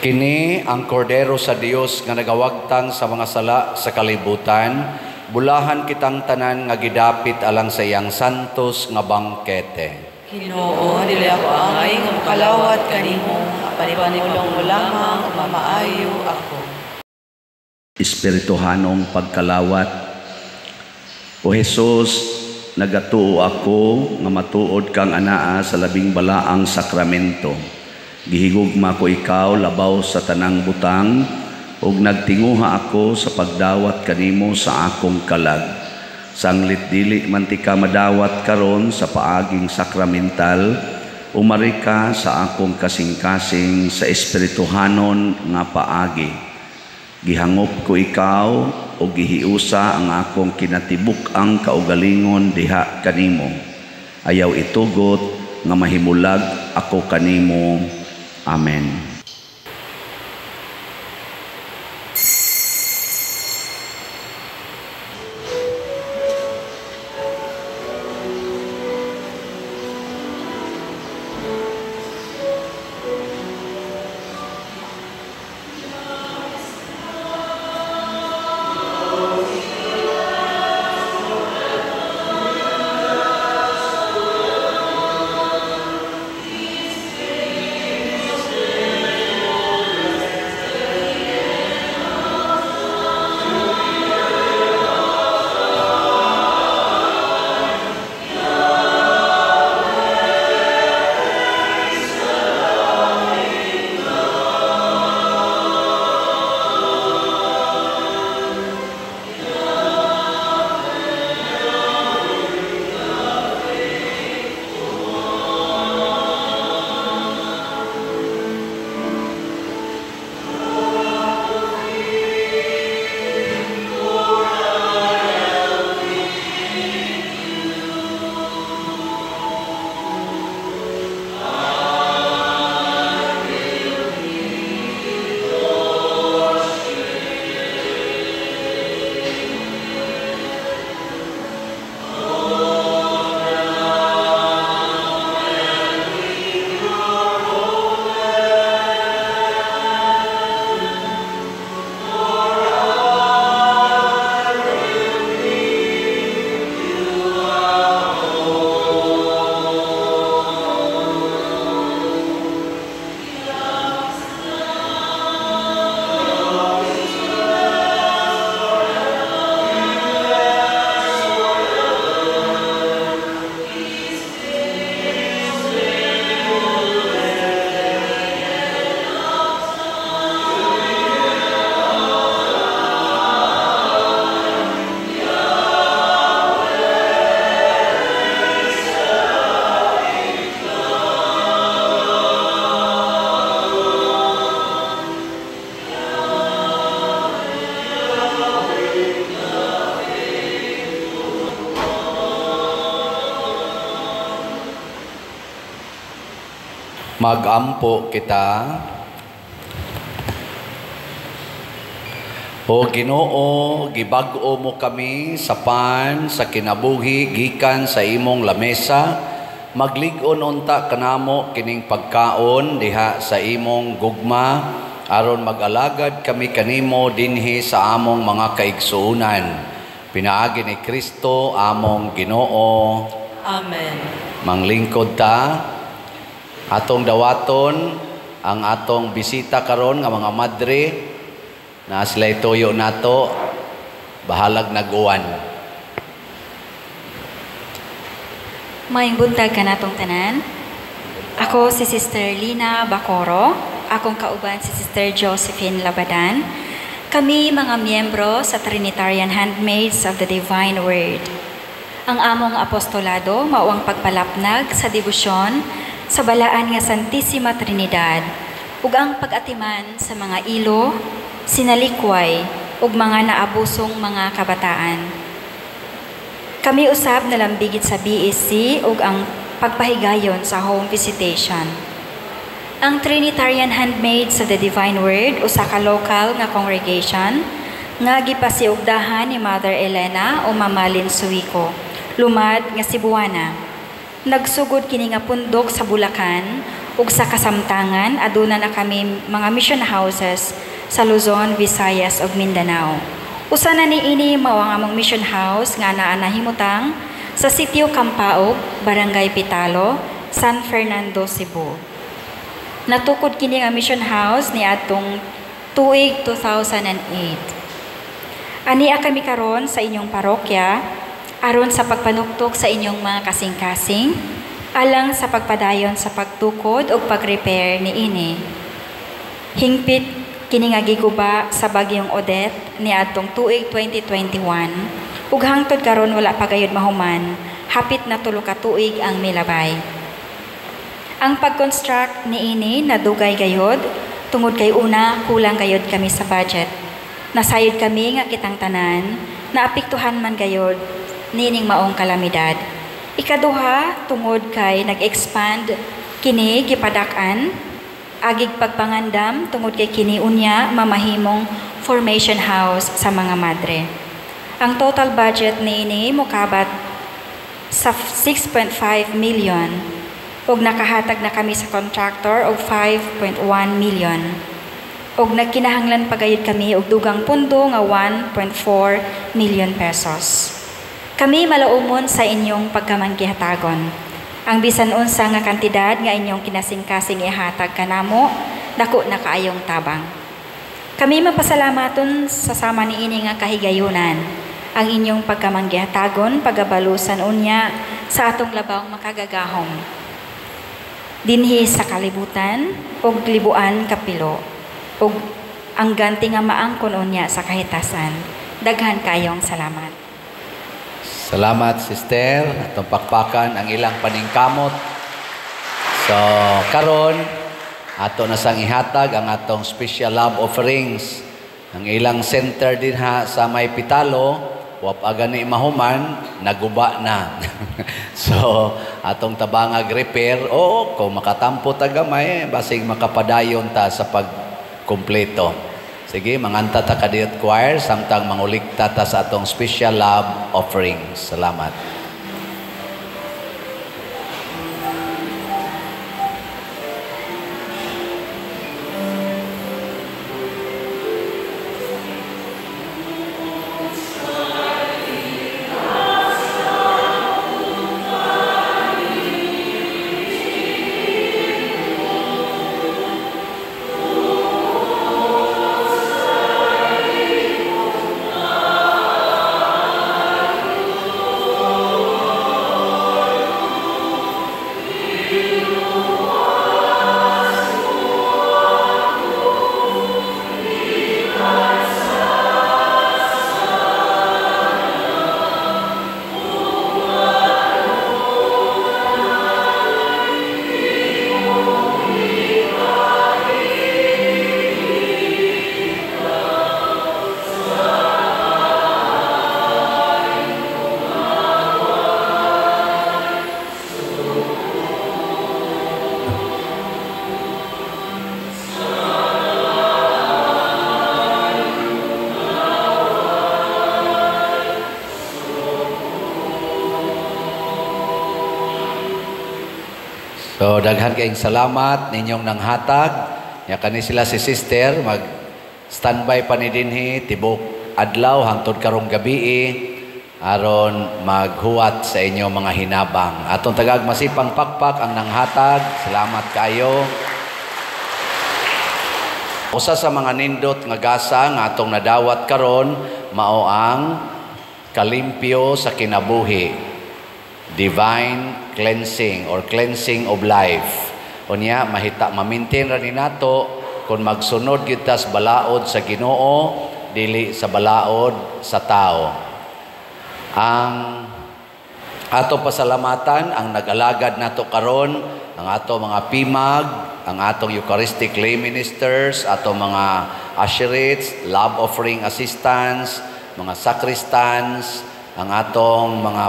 Kini ang kordero sa Dios nga nagawagtang sa mga sala sa kalibutan, bulahan kitang tanan nga gidapit alang sa iyang santos nga bangkete. Ginoo, dili ako angay nga mokalawat kanimo, apan ipamulong mo lamang ug mamaayo ako. Espirituhanong pagkalawat. O Hesus, nagatuo ako nga matuod kang anaa sa labing balaang sakramento. Gihigugma ko ikaw labaw sa tanang butang, ug nagtinguha ako sa pagdawat kanimo sa akong kalag. Sanglit dili man ti ka madawat karon sa paaging sakramental, umari ka sa akong kasing-kasing sa espirituhanon nga paagi. Gihangop ko ikaw o gihiusa ang akong kinatibuk-ang kaugalingon diha kanimo. Ayaw itugot nga mahimulag ako kanimo. Amen. Magampo kita. O Ginoo, gibag-o mo kami sa pan sa kinabuhi gikan sa imong lamesa. Maglig-on unta kanamo kining pagkaon diha sa imong gugma, aron mag-alagad kami kanimo dinhi sa among mga kaigsuonan. Pinaagi ni Kristo among Ginoo. Amen. Manglingkod ta. Atong dawaton ang atong bisita karon nga mga madre na sila ituyo nato, bahalag nag-uwan. Maayong buntag kanatong tanan. Ako si Sister Lina Bacoro, akong kauban si Sister Josephine Labadan. Kami mga miyembro sa Trinitarian Handmaids of the Divine Word. Ang among apostolado mao ang pagpalapnag sa debosyon sa balaan nga Santissima Trinidad ug ang pag-atiman sa mga ilo, sinalikway ug mga naabusong mga kabataan. Kami usab nalambigit sa BSC ug ang pagpahigayon sa home visitation. Ang Trinitarian Handmaids of the Divine Word usa ka local nga congregation nga gipasiugdahan ni Mother Elena o Mama Suico, lumad nga Cebuana. Nagsugod kini nga pundok sa Bulacan Ug sa kasamtangan aduna na kami mga mission houses sa Luzon, Visayas ug Mindanao. Usa na niini mao ang among mission house nga naa nahimutang sa Sitio Campaog, Barangay Pitalo, San Fernando, Cebu. Natukod kini nga mission house niadtong tuig 2008. Ania kami karon sa inyong parokya aron sa pagpanuktok sa inyong mga kasing-kasing alang sa pagpadayon sa pagtukod ug pag-repair niini. Hingpit kini nga giguba sa bagyong Odette niadtong tuig 2021 ug hangtod karon wala pa gayud mahuman, hapit na 3 ka tuig ang milabay. Ang pag-construct niini nadugay gayud tungod kay una kulang gayud kami sa budget. Nasayod kami nga kitang tanan naapektuhan man gayud niining maong kalamidad. Ikaduha, tungod kay nag-expand kini gipadak-an agig pagpangandam tungod kay kini unya mamahimong formation house sa mga madre. Ang total budget niini mokabat sa 6.5 million ug nakahatag na kami sa contractor og 5.1 million. Ug nagkinahanglan pa gayud kami og dugang pundo nga 1.4 million pesos. Kami malaumon sa inyong pagkamanggihatagon. Ang bisan unsa nga kantidad nga inyong kinasingkasing ihatag kanamo, dako na kaayong tabang. Kami mapasalamaton sa sama niini nga kahigayunan. Ang inyong pagkamanggihatagon pagabalusan unya sa atong labawng makagagahom. Dinhi sa kalibutan ug libuan kapilo ug ang ganti nga maangkon unya sa kahitasan. Daghan kayong salamat. Salamat, sister. Atong pakpakan ang ilang paningkamot. So, karon ato na sang ihatag ang atong special love offerings. Ang ilang center dinha sa may Pitalo, wap agani mahuman, naguba na. So, atong tabangag repair, o kung makatampo ta gamay, basig makapadayon ta sa pagkumpleto. Sige, manganta ta kadiyot choir samtang mangulikta ta sa atong special love offerings. Salamat. So daghan kayong salamat ninyong nanghatag. Nya kani sila si sister mag standby pa ni dinhi tibok adlaw hangtod karong gabii aron maghuwat sa inyong mga hinabang. Atong tagag masipang pakpak ang nanghatag. Salamat kaayo. Usa sa mga nindot nga gasa nga atong nadawat karon mao ang kalimpyo sa kinabuhi. Divine cleansing or cleansing of life. Unya mahita ma-maintain ra ni nato kung magsunod gyud ta sa balaod sa Ginoo dili sa balaod sa tao. Ang ato pasalamatan ang nag-alagad nato karon, ang ato mga pimag, ang atong Eucharistic lay ministers, ato mga usherates, love offering assistants, mga sacristans, ang atong mga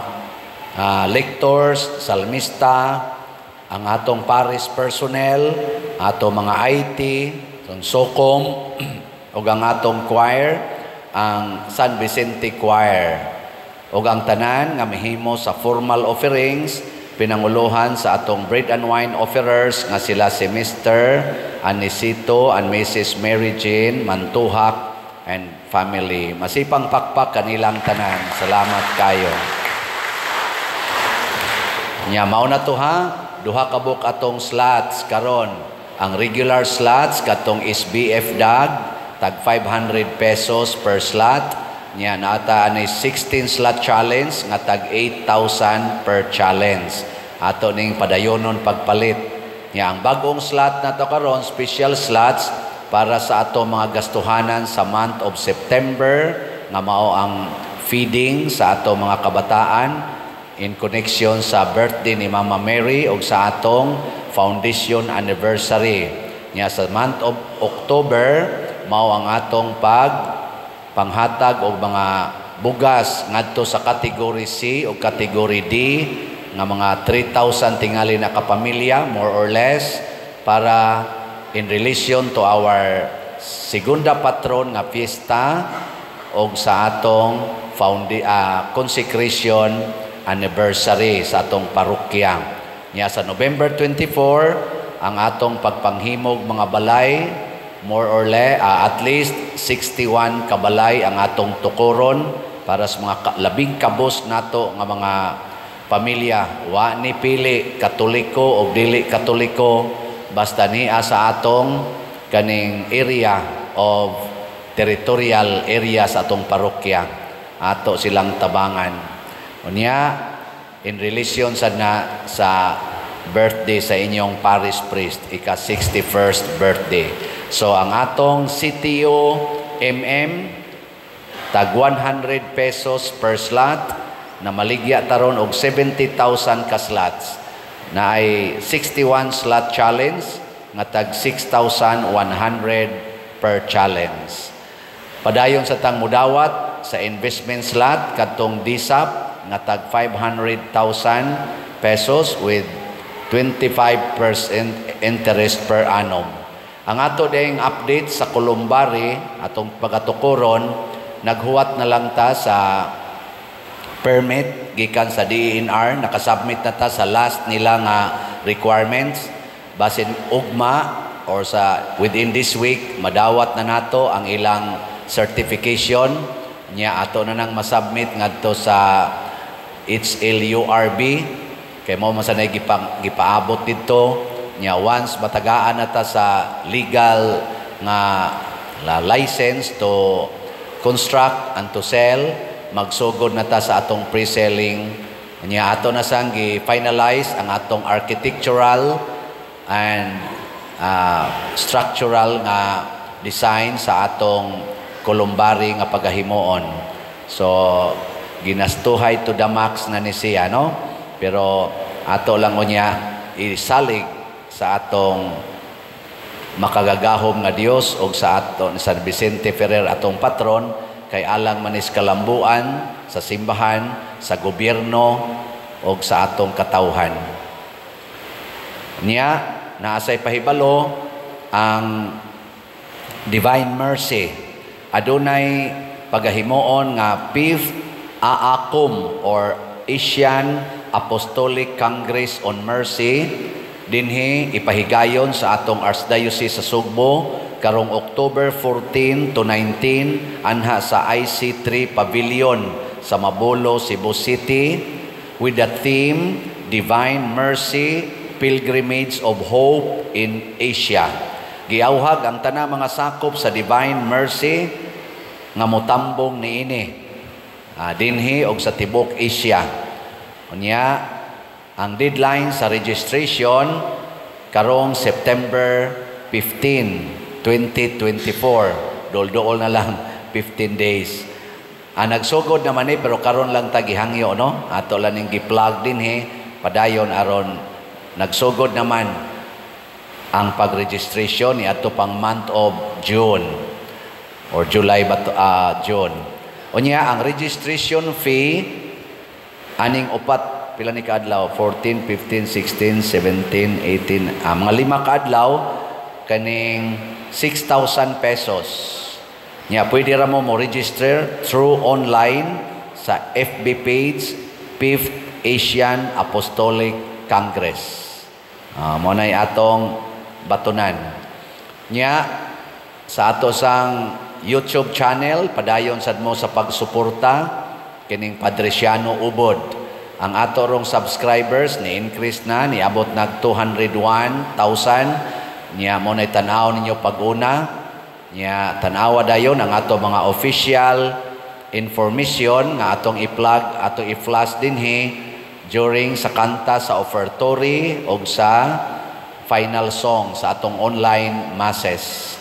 lectors, salmista, ang atong parish personnel, atong mga IT, atong SOCOM, ug ang atong choir, ang San Vicente Choir. Ug ang tanan nga mihimo sa formal offerings, pinanguluhan sa atong bread and wine offerers nga sila si Mr. Anisito and Mrs. Mary Jane Mantuhak and family. Masipang pakpak kanilang tanan. Salamat kayo. Nya mao na to ha, duha ka buok atong slots karon. Ang regular slots katong SBF DAG tag 500 pesos per slot. Nya naata ani 16 slot challenge nga tag 8,000 per challenge. Ato ning padayonon pagpalit. Nya ang bagong slot nato karon, special slots para sa ato mga gastuhanan sa month of September nga mao ang feeding sa ato mga kabataan in connection sa birthday ni Mama Mary ug sa atong foundation anniversary. Nya sa month of October mao ang atong panghatag og mga bugas ngadto sa category C o category D nga mga 3,000 tingali na kapamilya, more or less, para in relation to our segunda patron nga fiesta og sa atong consecration anniversary sa atong parokya. Nya sa November 24 ang atong pagpanghimog mga balay, more or less at least 61 kabalay ang atong tukuron para sa mga labing kabos nato nga mga pamilya. Wa ni pili Katoliko o dili Katoliko, basta niya sa atong kaning area of territorial area sa atong parokya, ato silang tabangan. Unya in relation sa na sa birthday sa inyong parish priest, ika 61st birthday. So ang atong CTO MM tag 100 pesos per slot na maligya taron og 70,000 ka slots na ay 61 slot challenge nga tag 6,100 per challenge. Padayon sa tang mudawat sa investment slot kadtong DSAP nga tag 500,000 pesos with 25% interest per annum. Ang ato ding update sa Columbari, atong pagatukuron, naghuwat na lang ta sa permit gikan sa DENR, nakasubmit na ta sa last nila nga requirements. Basin ugma or sa within this week madawat na nato ang ilang certification. Nya ato na nang masubmit ngadto sa HLURB kay mo man sanay gipaabot didto. Nya once matagaan na ta sa legal nga license to construct and to sell, magsugod na ta sa atong pre-selling. Nya ato na sang gi-finalize ang atong architectural and structural nga design sa atong columbary nga pagahimuon. So ginastuhay to the max na ni siya, no? Pero ato lang unya isalig sa atong makagagahom nga Dios og sa ato ni San Vicente Ferrer atong patron, kay alang manis kalambuan sa simbahan, sa gobyerno og sa atong katawhan. Niya naasay pahibalo ang Divine Mercy. Adunay pagahimuon nga 5th AACOM or Asian Apostolic Congress on Mercy dinhi ipahigayon sa atong Archdiocese sa Sugbo karong October 14 to 19 anha sa IC3 Pavilion sa Mabolo, Cebu City with the theme Divine Mercy Pilgrimage of Hope in Asia. Giawhag ang tanang mga sakop sa Divine Mercy nga motambong niini dinhi og sa tibok Asia. Unya ang deadline sa registration karong September 15, 2024. Dol-dool na lang 15 days. Nagsugod naman ni pero karon lang tagihangyo, no? Ato lang ning gi-plug dinhi padayon aron nagsugod naman ang pag-registration ni adto pang month of June or July ba to, June. Unya ang registration fee aning upat pila ni kaadlaw, 14, 15, 16, 17, 18, mga 5 kaadlaw kaning 6,000 pesos. Nya pwede ra mo register through online sa FB page 5th Asian Apostolic Congress. Mo nay atong batunan. Nya sa ato sang YouTube channel, padayon sad mo sa pagsuporta kining Padriciano Ubod. Ang ato rong subscribers ni increase na, niabot nag 201,000. Nya mo nay tan-aw ninyo pag-una. Nya tan-awa dayon ang ato mga official information nga atong i-plug, atong i-flash dinhi during sa kanta sa offertory og sa final song sa atong online masses.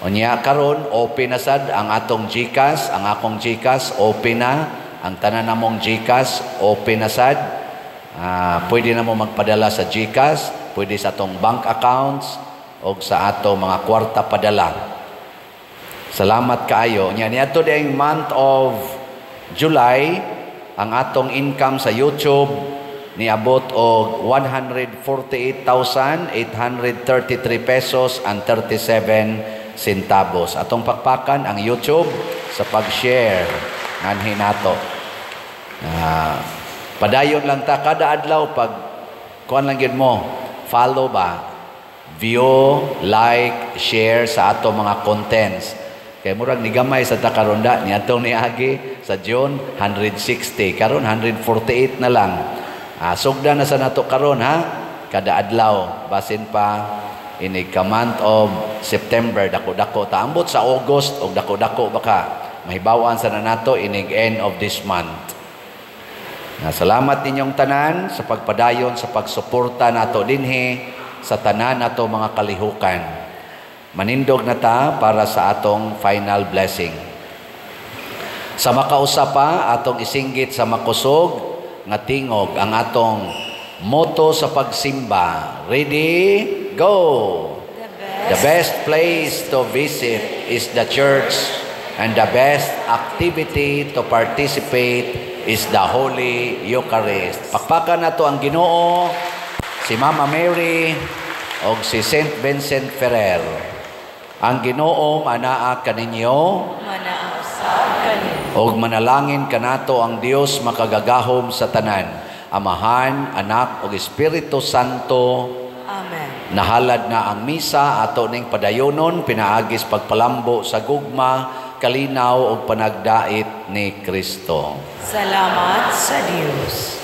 Unya karon open na sad ang atong GCash, ang akong GCash open na, ang tanan namong GCash open na sad. Pwede na mo magpadala sa GCash, pwede sa atong bank accounts og sa ato mga kwarta padala. Salamat kaayo. Nya niadto ding month of July, ang atong income sa YouTube niabot og 148,833 pesos and 37 centavos. Atong pakpakan ang YouTube sa pag-share nganhi nato. Padayon lang ta kada adlaw pag kuan lang gyud mo, follow ba, view, like, share sa ato mga contents. Kay murag nigamay sa ta karon da niadtong niagi sa June 160, karon 148 na lang. Sugda na sa nato karon ha, kada adlaw basin pa inig ka month of September, dako-dako ta ambot sa August og dako-dako baka mahibaw-an sa na nato inig end of this month. Na salamat ninyong tanan sa pagpadayon sa pagsuporta nato dinhi sa tanan nato mga kalihukan. Manindog na ta para sa atong final blessing. Sa makausa pa, atong isinggit sa makusog nga tingog ang atong motto sa pagsimba. Ready? Go! The best place to visit is the church, and the best activity to participate is the Holy Eucharist. Pakpakan nato ang Ginoo, si Mama Mary, og si Saint Vincent Ferrer. Ang Ginoo manaa kaninyo, Manaa usab kaninyo. Og manalangin kanato ang Dios makagagahom sa tanan, Amahan, Anak ug Espiritu Santo. Amen. Nahalad na ang misa ato ning padayonon pinaagis pagpalambo sa gugma, kalinaw ug panagdait ni Kristo. Salamat sa Dios.